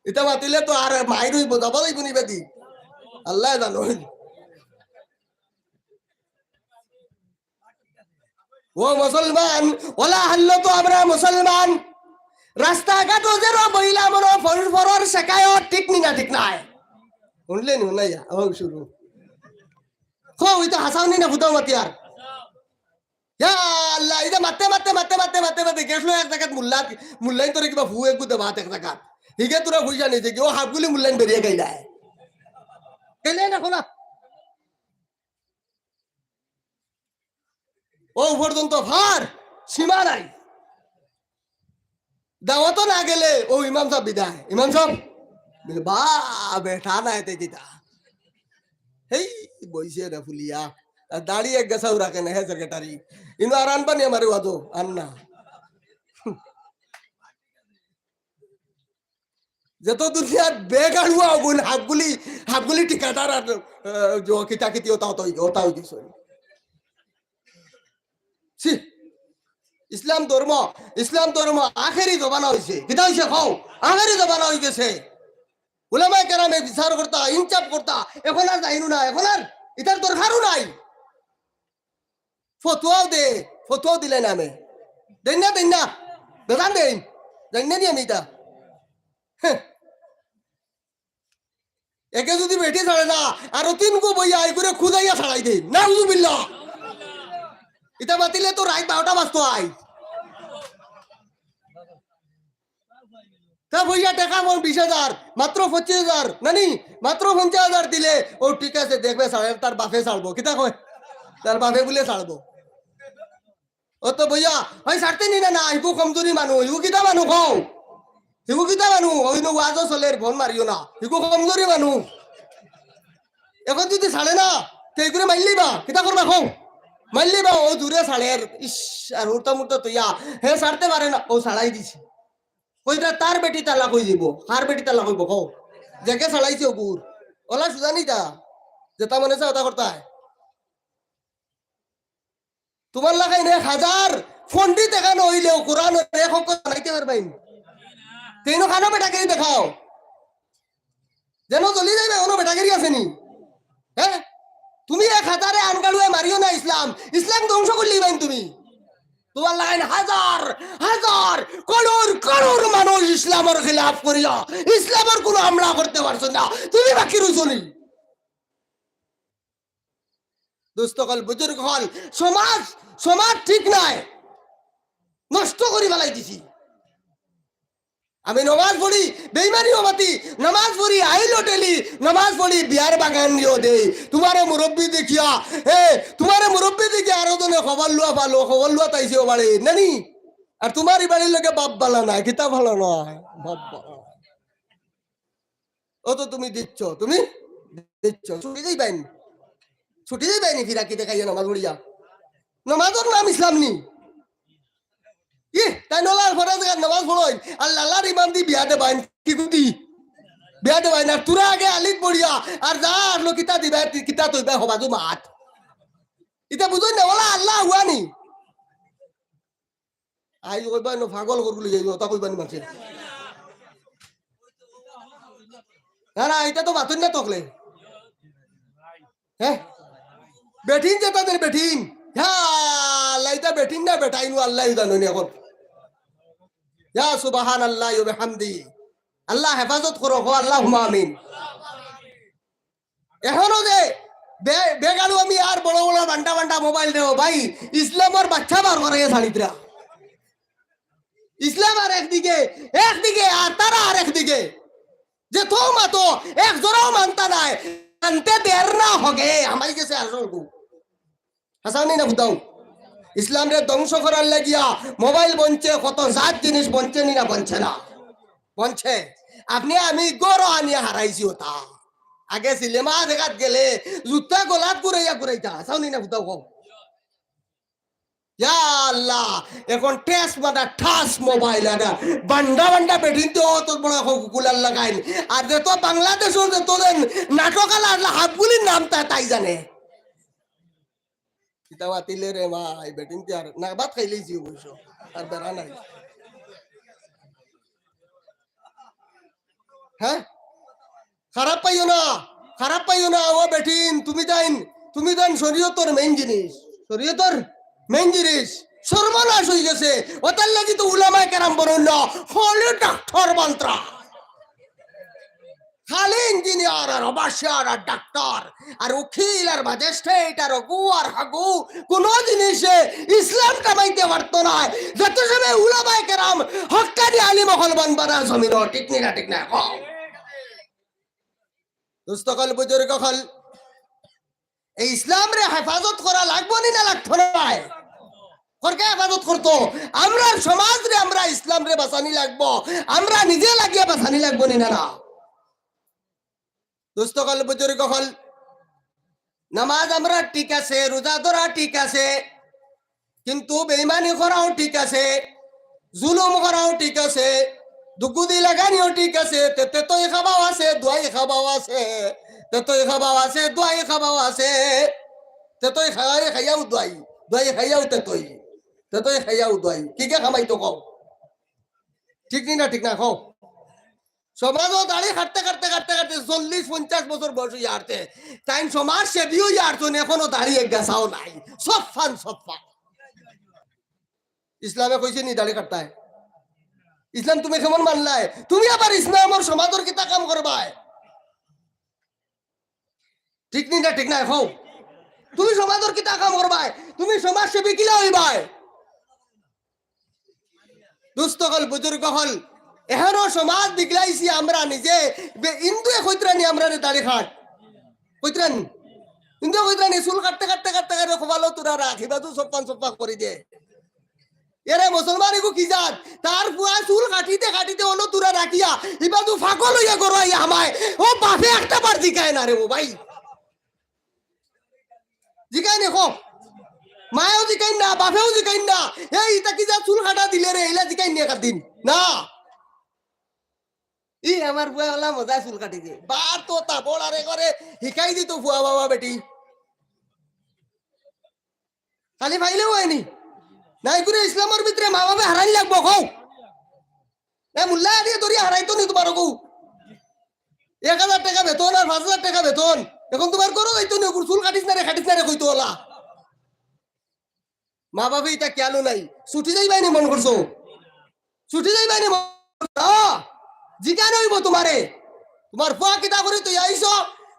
ইতা মাতিলে তো আর মাইর অইবো, জবর অইবো নি বেটি। আল্লায় জানইন। ও মুসলমান, অলা হাল্লো তো আমরা মুসলমান। রাস্তাঘাটো যেরো বইলা মনো ফর-, ফরর শেখায়ও ঠিক নি না, ঠিক নায়? হুনলে নি, হুনাইয়া, ও শুরু। কও, ইতা হাছাউ নি না ফুতাউ মাতিয়ার? ইয়া আল্লাহ, ইতা মাততে, মাততে, মাততে, মাততে, মাততে, মাততে গেছলো এক জাগাত মুল্লা, মুল্লাইন তোরে কিবা ফু এগু দেবাত এক জাগাত। হিগে তোরা পয়সা নিছে কি, ও হাফগুলি মুল্লাইন বেরিয়া গেলায়। গেলে না খোলা। ও পর্যন্ত ফার, সীমা নাই। দাওয়াতো না গেলে ও ইমাম সাব বিদায়। ইমাম সাব, বা, বেটা না এতে কিতা? হেই, বইছে না ফুলিয়া। আর দাড়ি এক গাছাও রাখে না, হে সেক্রেটারি। ইনো আর আনবা নি আমারে ওয়াজো? আন না। যত দুনিয়ার বেগাড়ুয়া অগুন হাফগুলি, হাফগুলি ঠিকাদার আর, আহ, যে কিতা কিতি ওটা, ওটা, ওটা অই গেছে। ছি, ইসলাম ধর্ম, ইসলাম ধর্ম আখেরি জমানা অইছে। কিতা অইছে কও? আখেরি জমানা অই গেছে। উলামায়ে কেরামে বিচার করতা, ইনসাফ করতা, এখন আর যাইনু না, এখন আর ইতার দরকারও নাই। ফতুয়াও দে, ফতুয়াও দিলে নামে। দেইন না, দেইন না। বেজান দেইন। জানি না নি আমি ইতা। হ্যাঁ। একে যুদি বেটি ছাড়ে না, আরো তিনগু বইয়া আই করে খুদাইয়া ছাড়াই দেইন। নাউজুবিল্লাহ। ইতা মাতিলে তো রাইত বারোটা বাজতো আই। তা বইয়া টেকা মন বিশ হাজার, মাত্র পঁচিশ হাজার, নানি, মাত্র পঞ্চাশ হাজার দিলে, ও ঠিক আছে, দেখবে ছাড়ে, তার বাপে ছাড়বো। কিতা কয়? তার বাপে বুলে ছাড়বো। ও তো বইয়া, ভাই ছাড়তে নি না, না, হিগু কমজোরি মানুষ, হিগু কিতা মানুষ কও? হিগু কিতা মানুষ? ওই নো ওয়াজও চলের, ফোন মারিও না। হিগু কমজোরি মানুষ। এখন যুদি ছাড়ে না, তে ইগুরে মাইল্লিবা, কিতা করবা কও? মাইল্লিবা, ও জুরে ছাড়ের, ইস, আর হুড়তা মুড়তা তইয়া, হে ছাড়তে পারে না, ও ছাড়াই দিছে। কইরা তার বেটি তালাক অই যাইবো, কার বেটি তালাক অইবো কও? যেকে ছাড়াইছে ওগুর। ওলা সুজা নি তা, যেতা মনে চায় ওতা করতায়। তুমার লাখান এক হাজার পণ্ডিত এখানো অইলেও কোরআনর এক অক্ষর বানাইতে পারবায় নি। তে ইনো খানো বেটাগিরি দেখাও। যেন জ্বলি যাইবে, অনো বেটাগিরি আছে নি? হ্যাঁ? তুমি এক হাজারে আনগাড়ুয়ে মারিও না ইসলাম। ইসলাম ধ্বংস করিলিবায় নি তুমি। তুমার লাখান হাজার হাজার করোড় করোড় মানুষ ইসলামর খিলাফ করিয়া ইসলামর কুনু হামলা করতে পারছে না। তুমি বাকি রইছো নি? দোস্ত অকল, বুজুর্গ অকল, সমাজ, সমাজ ঠিক নায়, নষ্ট করি ফালাই দিছি। আমি নমাজ পড়ি, বেইমানিও মাতি, নমাজ পড়ি, আইলো ঠেলি, নমাজ পড়ি, বিয়ার বাগানিও দেই। তুমারে মুরব্বি দেখিয়া, এ, তুমারে মুরব্বি দেখিয়া আরো জনে খবর লওয়া পালো, খবর লওয়াত আইছে ও বাড়ি, নানি? আর তুমার ই বাড়ির লগে বাপ বালা নায়, কিতা বালা নায়, বাপ বালা। ও তো তুমি দিচ্ছ, তুমি দিচ্ছ। ছুটি যাইবায় নি? ছুটি যাইবায় নি ফিরাকি দেখাইয়া নমাজ পড়িয়া? নমাজর নাম ইসলাম নি? ইহ, তাইন অলার পরে যে নমাজ পড়ইন, আর লালার ইমাম দি বিয়া দেবাইন, কি গুটি? বিয়া দেবাইন, আর তুরা আগে আলিত পড়িয়া, আর যা আর লো কিতা দিবা, কিতা তইবা হবা জুমাত। ইতা বুঝইন না, অলা আল্লাহ হুয়া নি? আই কইবা না, পাগল করগুলি যাইবে, ওটা কইবা নি মানষে। না, না, ইটা তো বাতুন না তকলে। হ্যাঁ? বেটিন যেটা দের বেটিন। হ্যাঁ, আল্লাহ, ইটা বেটিন না বেটাইন, ও আল্লাহ জানইন অখন। ইয়া সুবহানাল্লাহি ওয়া বিহামদি। আল্লাহ হেফাজত করো, কও আল্লাহুম্মা আমিন। এখনো যে বে-, বেগাড়ু আমি আর বড় বড় বান্ডা বান্ডা মোবাইল দেও ভাই, ইসলামর বাচ্চা বার করে ছাড়িতরা। ইসলাম আর একদিকে, একদিকে আর তারা আর একদিকে। যে তো মাতো এক জোড়াও মানতা নাই, মানতে দের না হগে, হামাই গেছে আসল গু। হাসাও নি না ফুতাও? ইসলামরে ধ্বংস করার লাগিয়া মোবাইল বনছে, কত জাত জিনিস বনছে নি না বনছে না? বনছে। আপনে আমি গরো আনিয়া হারাইছি ওটা। আগে সিনেমা দেখাত গেলে জুতা গলাত ঘুরাইয়া ঘুরাইতা। হাসাও নি না ফুতাও কও? ইয়া আল্লাহ, এখন টেস মারা ঠাস মোবাইল আনা। বান্ডা বান্ডা বেটিন তো অত বড় হক গুলার লাগাইন। আর যে তো বাংলাদেশর যে তোদের নাটক আলা আল্লাহ হাবগুলির নাম তা তাই জানে। কিতা বাতিলে রে মা, এই বেটিন কি আর না ভাত খাইলেইছি অবশ্য। আর বেড়া নাই। হ্যাঁ? খারাপ পাইও না, খারাপ পাইও না, ও বেটিন, তুমি তাইন, তুমি তাইন শরীয়তর মেইন জিনিস, শরীয়তর মেইন জিনিস। সর্বনাশ হয়ে গেছে। ওটার লাগি তো উলামায়ে কেরাম বলুন না, হলে ডাক্তার মন্ত্রা। খালি ইঞ্জিনিয়ার আর অফিসার আর ডাক্তার আর উকিল আর ম্যাজিস্ট্রেট আর অগু আর হাগু কোনো জিনিসে ইসলাম কামাইতে পারতো না। যত সময় উলামায়ে কেরাম হক্কানি আলিম অকল বনবা না জমিনো, ঠিক নি না, ঠিক না? কও। দোস্ত অকল, বুজুর্গ অকল, এই ইসলামরে হেফাজত করা লাগবো নি না লাগতো না? করকে হেফাজত করতো? আমরার সমাজরে, আমরা ইসলামরে বাঁচানি লাগবো, আমরা নিজে লাগিয়া বাঁচানি লাগবো নি না, না? দোস্ত অকল, বুজুর্গ অকল, নামাজ আমরা ঠিক আছে, রোজা ধরা ঠিক আছে, কিন্তু বেইমানি করাও ঠিক আছে, জুলুম করাও ঠিক আছে, দুগুদি লাগানিও ঠিক আছে, তে-, তেতই খাবাও আছে, দুয়াই খাবাও আছে, তেতই খাবাও আছে, দুয়াই খাবাও আছে, তেতই খাই খাইয়াও দুয়াই, দুয়াই খাইয়াও তেতই, তেতই খাইয়াও দুয়াই। কি কে খামাইতো কও? ঠিক নি না, ঠিক না কও? সমাজও দাড়ি কাটতে কাটতে কাটতে কাটতে চল্লিশ পঞ্চাশ বছর বয়স হইয়া আরতে। তাইন সমাজ সেবী হইয়া আরতন, এখনো দাড়ি এক গাছাও নাই। সফান সফা। ইসলামে কইছে নি দাড়ি কাটতায়? ইসলাম তুমি কেমন মানলায়? তুমি আবার ইসলামর সমাজর কিতা কাম করবায়? ঠিক নি না, ঠিক না? কও। তুমি সমাজর কিতা কাম করবায়? তুমি সমাজ সেবী কিলা হইবায়? দোস্ত অকল, বুজুর্গ অকল, এখনো সমাজ বিগড়াইছি আমরা নিজে। বে-, হিন্দুয়ে কইতরা নি আমরারে দাড়ি কাট, কইতরা নি? হিন্দুয়ে কইতরা নি চুল কাটতে কাটতে কাটতে কাটতে কপালো তুরা রাখ, ইবাদু সপ্পান সপ্পা করি দে। এরে মুসলমান এগু কি জাত? তার পুয়া চুল কাটিতে কাটিতে অনো তুরা রাখিয়া, ইবাদু পাগল হইয়া গরো আইয়া হামায়। ও বাপে একটা বার জিকায় না রে ও ভাই। জিকাই নি কও। মায়েও জিকাইন না, বাপেও জিকাইন না। এই ইতা কি জাত চুল কাটা দিলে রে, ইলা জিকাইন নি একদিন। না। ই আমার পুয়া ওলা মজা চুল কাটি দে। বার তো তা বড় আরে করে হিকাই দিত পুয়া বাবা বেটি। খালি পাইলেও হয়নি। নাই করে ইসলামর ভিতরে মা বাপে হারানি লাগবো, কও। এ মুল্লা আলিয়ে ধরিয়া হারাইতো নি তোমার গো। এক হাজার টাকা বেতন আর পাঁচ হাজার টাকা বেতন। এখন তোমার গরো যাইতো নি, ওগুর চুল কাটিস না রে, কাটিস না রে, কইতো ওলা। মা বাপে ইতা খেয়ালও নাই। ছুটি যাইবাই নি মন করছো? ছুটি যাইবাই নি মন করছো? আ, জিকান হইব তোমারে। তোমার ফুয়া কিতা করি তুই আইছো?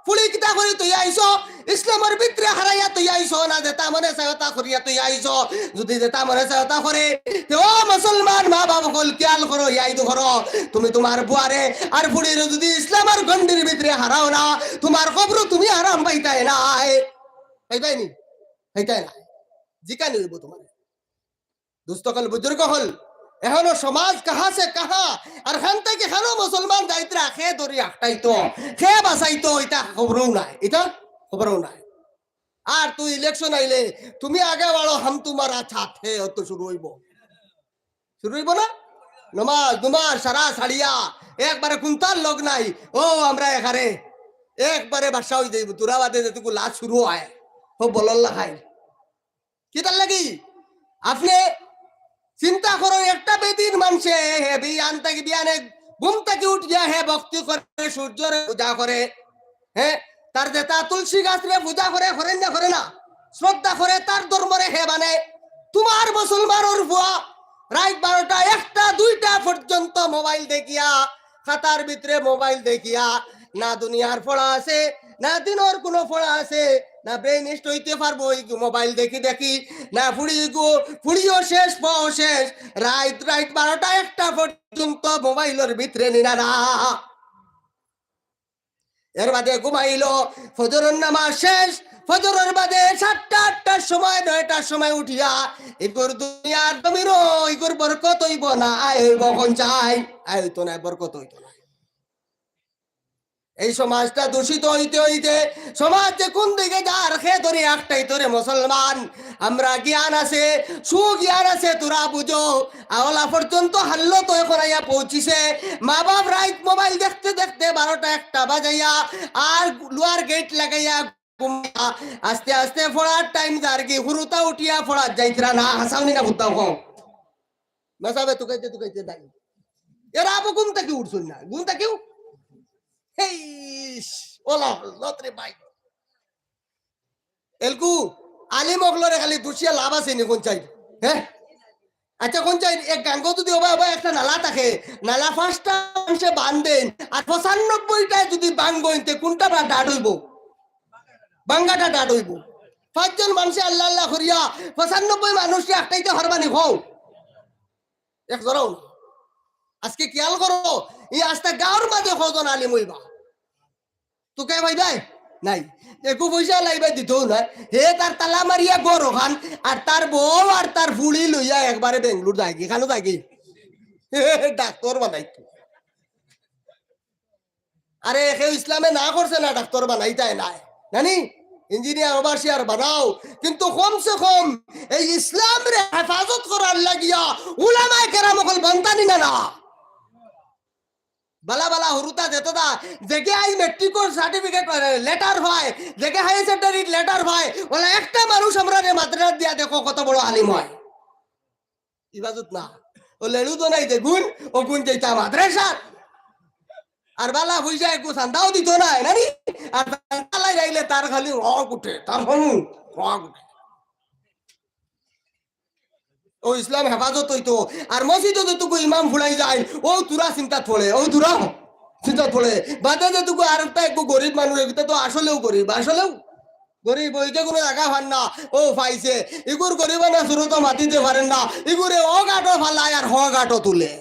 ফুলি কিতা করি তুই আইছো? ইসলামর ভিতরে হারাইয়া তুই আইছো না, যেটা মনে চায় ওটা করিয়া তুই আইছো। যদি যেটা মনে চায় ওটা করে, তে ও মুসলমান মা বাপ অকল খেয়াল করো, ইয়াদ করো। তুমি তোমার বুয়ারে আর ফুলিরে যদি ইসলামর গণ্ডির ভিতরে হারাও না, তোমার কবরো তুমি আরাম পাইতায় নায়। পাইবাই নি? পাইতায় না। জিকানি হইব তোমার। দোস্ত অকল, বুজুর্গ অকল, এখনো সমাজ কাহা সে কাহা, আর খান থাকি খানো মুসলমান যাইতরা, খে ধরি আটকাইতো, খে বাঁচাইতো, ইটা খবরও নাই, ইটা খবরও নাই। আর তুই ইলেকশন আইলে, তুমি আগে বাড়ো, হাম তুমারা সাথ হে, অত শুরু হইব। শুরু হইব না? নমাজ, নমাজ, সারা সারিয়া, একবারে কুন্তার লগ নাই। ও, আমরা এখানে একবারে বাদশা হয়ে যাইব, তোরা বাদে যেটুকু লাজ শুরু হয়, ও বলল্লা খাই। কিতার লাগি? আপনে চিন্তা করো, একটা বেদিন মানষে হে বিয়ান থাকি বিয়ানে ঘুম থাকি উঠিয়া হে ভক্তি করে, সূর্যরে পূজা করে, হে তার যেটা তুলসী গাছরে পূজা করে, করে না করে না, শ্রদ্ধা করে, তার ধর্মরে হে মানে। তোমার মুসলমানর ফুয়া রাইত বারোটা, একটা, দুইটা পর্যন্ত মোবাইল দেখিয়া, খাতার ভিতরে মোবাইল দেখিয়া, না দুনিয়ার পড়া আছে, না দিনর কুনু পড়া আছে, না brain waste অইতে পারবো এই মোবাইল দেখি দেখি, না ফুড়ি গো, ফুড়িও শেষ, বউ শেষ, রাইত, রাইত বারোটা, একটা পর্যন্ত মোবাইলর ভিতরে নিনা না। এর বাদে ঘুমাইলো, ফজরর নামাজ শেষ, ফজরর বাদে সাতটা, আটটার সময়, নয়টার সময় উঠিয়া, ইগুর দুনিয়ার জমিনো, ইগুর বরকত অইবো না, আয় অইবো কোন চাই? আয় অইতো না, বরকত অইতো না। এই সমাজটা দূষিত অইতে অইতে সমাজ যে কুন দিকে যার, হে ধরে একটাই ধরে মুসলমান। আমরা জ্ঞান আছে, সুজ্ঞান আছে, তোরা বুঝো। আওলা পর্যন্ত হাল্লত অখন আইয়া পৌঁছিছে। মা বাপ রাইত মোবাইল দেখতে দেখতে বারোটা একটা বাজাইয়া আর লোয়ার গেট লাগাইয়া ঘুমাইয়া আস্তে আস্তে পড়ার টাইম যারগি, হুরুতা উঠিয়া পড়াত যাইতরা না, হাছাউনি না বুদ্ধাও কও। মেসাবে তুকাইতে তুকাইতে যাই। এরা আবু ঘুম থাকি উঠছইন না, ঘুম থাকিও। হেইস, ওলা হজরত রে ভাই। এলকু, আলিম অকলরে খালি দুষিয়া লাভ আছে নি কোন চাই? হে? আচ্ছা, কোন চাই? এক গাঙ্গো যদি ওবা ওবা একটা নালা থাকে, নালা পাঁচটা মানষে বান্ধেন, আর পঁচানব্বইটায় যদি ভাঙ্গইন, তে কুনটা বা ডাট অইবো? ভাঙ্গাটা ডাট অইবো। পাঁচজন মানষে আল্লাহ আল্লাহ করিয়া পঁচানব্বই মানুষরে আটকাইতে পারবা নি কও? এক জরাও না। আজকে খিয়াল করো, ই আস্তা গাঁওর মাঝে কয়জন আলিম অইবা? তুকাই পাইবায়? নাই। একু পয়সা লাইবা দিতও নায়। হে তার তালা মারিয়া ঘর অখান, আর তার বউ আর তার ফুড়ি লইয়া একবারে বেঙ্গলোর যায়গি, খানো যায়গি। ডাক্তর বানাইতো। আরে, কেউ ইসলামে না করছে না ডাক্তর বানাইতায় নায়, নানি? ইঞ্জিনিয়ার, ওভারসিয়ার বানাও, কিন্তু কমসে কম এই ইসলামরে হেফাজত করার লাগিয়া উলামায়ে কেরাম অকল বানতানি না না। বালা বালা হুরুতা যেততা, যেগে আই মেট্রিকর সার্টিফিকেট, লেটার পায়, যেগে হায়ার সেকেন্ডারির লেটার পায়, ওলা একটা মানুষ আমরারে মাদ্রাসাত দিয়া দেখো কত বড় আলিম অয়। ইবাজত না। ও লেলু তো নাই দেখুন, ও গুণ যেটা মাদ্রাসা। আর বালা পয়সা একু চান্দাও দিত না, নানি? আর চান্দা লাই যাইলে তার খালি রগ উঠে, তার হনু রগ উঠে। ও ইসলাম হেফাজত অইতো। আর মসজিদো যেটুকু ইমাম ফুড়াই যায়, ও তুরা চিন্তাত পড়ে, ও তুরা চিন্তাত পড়ে। বাদে যেটুকু আর একটা একটু গরিব মানুষ, এগুলো তো আসলেও গরিব, আসলেও গরিব। ওই যে কোনো জাগা পার না, ও পাইছে। ইগুর গরিবানা সুরত মাতিতে পারেন না, ইগুরে ও গাটো ফালায় আর হ গাটো তুলে।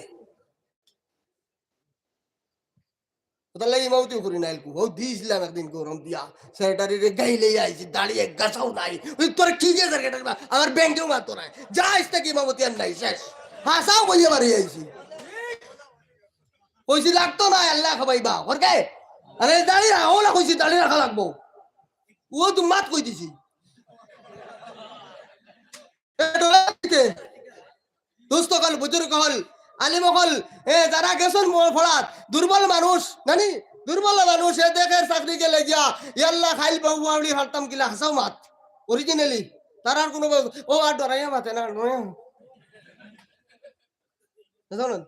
ওটার লাগি ইমামতি করি না এলকু। ও দিয়েছিলাম একদিন গরম দিয়া, সেক্রেটারিরে গাইলে আইছি, দাড়ি এক গাছাও নাই। ওই তোর কি যে সেক্রেটারি বা, আমার ব্যাংকেও মারতো নাই। যা আজ থেকে ইমামতি আর নাই, শেষ। হাসাও বইয়ে বাড়ি আইছি। কইছি লাগতো না, আল্লাহ খাবাইবা। ওর কে? আরে দাড়ি রাখা, ওলা কইছি দাড়ি রাখা লাগবো। ও তো মাত কই দিছি। এ ডলা দিতে। দোস্ত অকল, বুজুর্গ অকল, আলিম অকল, এ, যারা গেছইন ম-, পড়াত, দুর্বল মানুষ, নানি? দুর্বল মানুষ, এ দেখের চাকরি গেলে গিয়া, ইয়াল্লা খাইল বাবু আউলি হারতাম কিলা হাসাও মাত। Originally, তারার কোনো ব-, ও আর ডরাইয়া মাতে না, ডরাইয়া। বুঝলেন?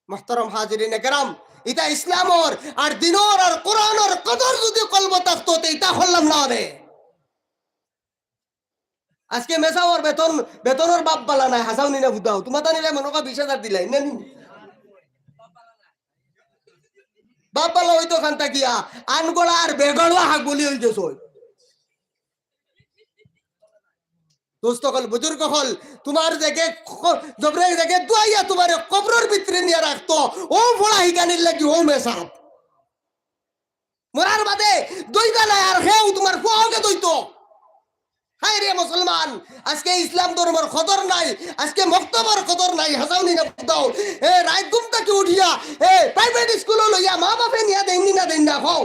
মোহতারাম হাজিরিন কেরাম, ইটা ইসলামর আর দিনর আর কোরআনর কদর যদি কলবো থাকতো, তে ইটা করলাম না রে। আজকে মেসাওর বেতন, বেতনর বাপ বালা নাই, হাসাও নি না ফুদাও। তোমার তানি মনে কয় বিশ হাজার দিলাই, না নি? বাপ বালা অইতো খান থাকিয়া, আনগড়া আর বেগড়া হাগুলি অই গেছে। দোস্ত অকল, বুজুর্গ অকল, তোমার দেখে খ-, জবরে দেখে দুয়াইয়া তোমার কবরর ভিতরে নিয়া রাখতো, ও পড়া হিকানির লাগি, ও মেসাব। মরার বাদে দইবা নাই আর হেউ তোমার ফুয়াওকে দইতো। হায় রে মুসলমান, আজকে ইসলাম ধর্মর কদর নাই, আজকে মক্তবর কদর নাই, হাসাও নি না দাও। এ, রাইত ঘুম থাকি উঠিয়া, এ, private স্কুলো লইয়া মা বাপে নিয়া দেইন নি না দেইন না, কও।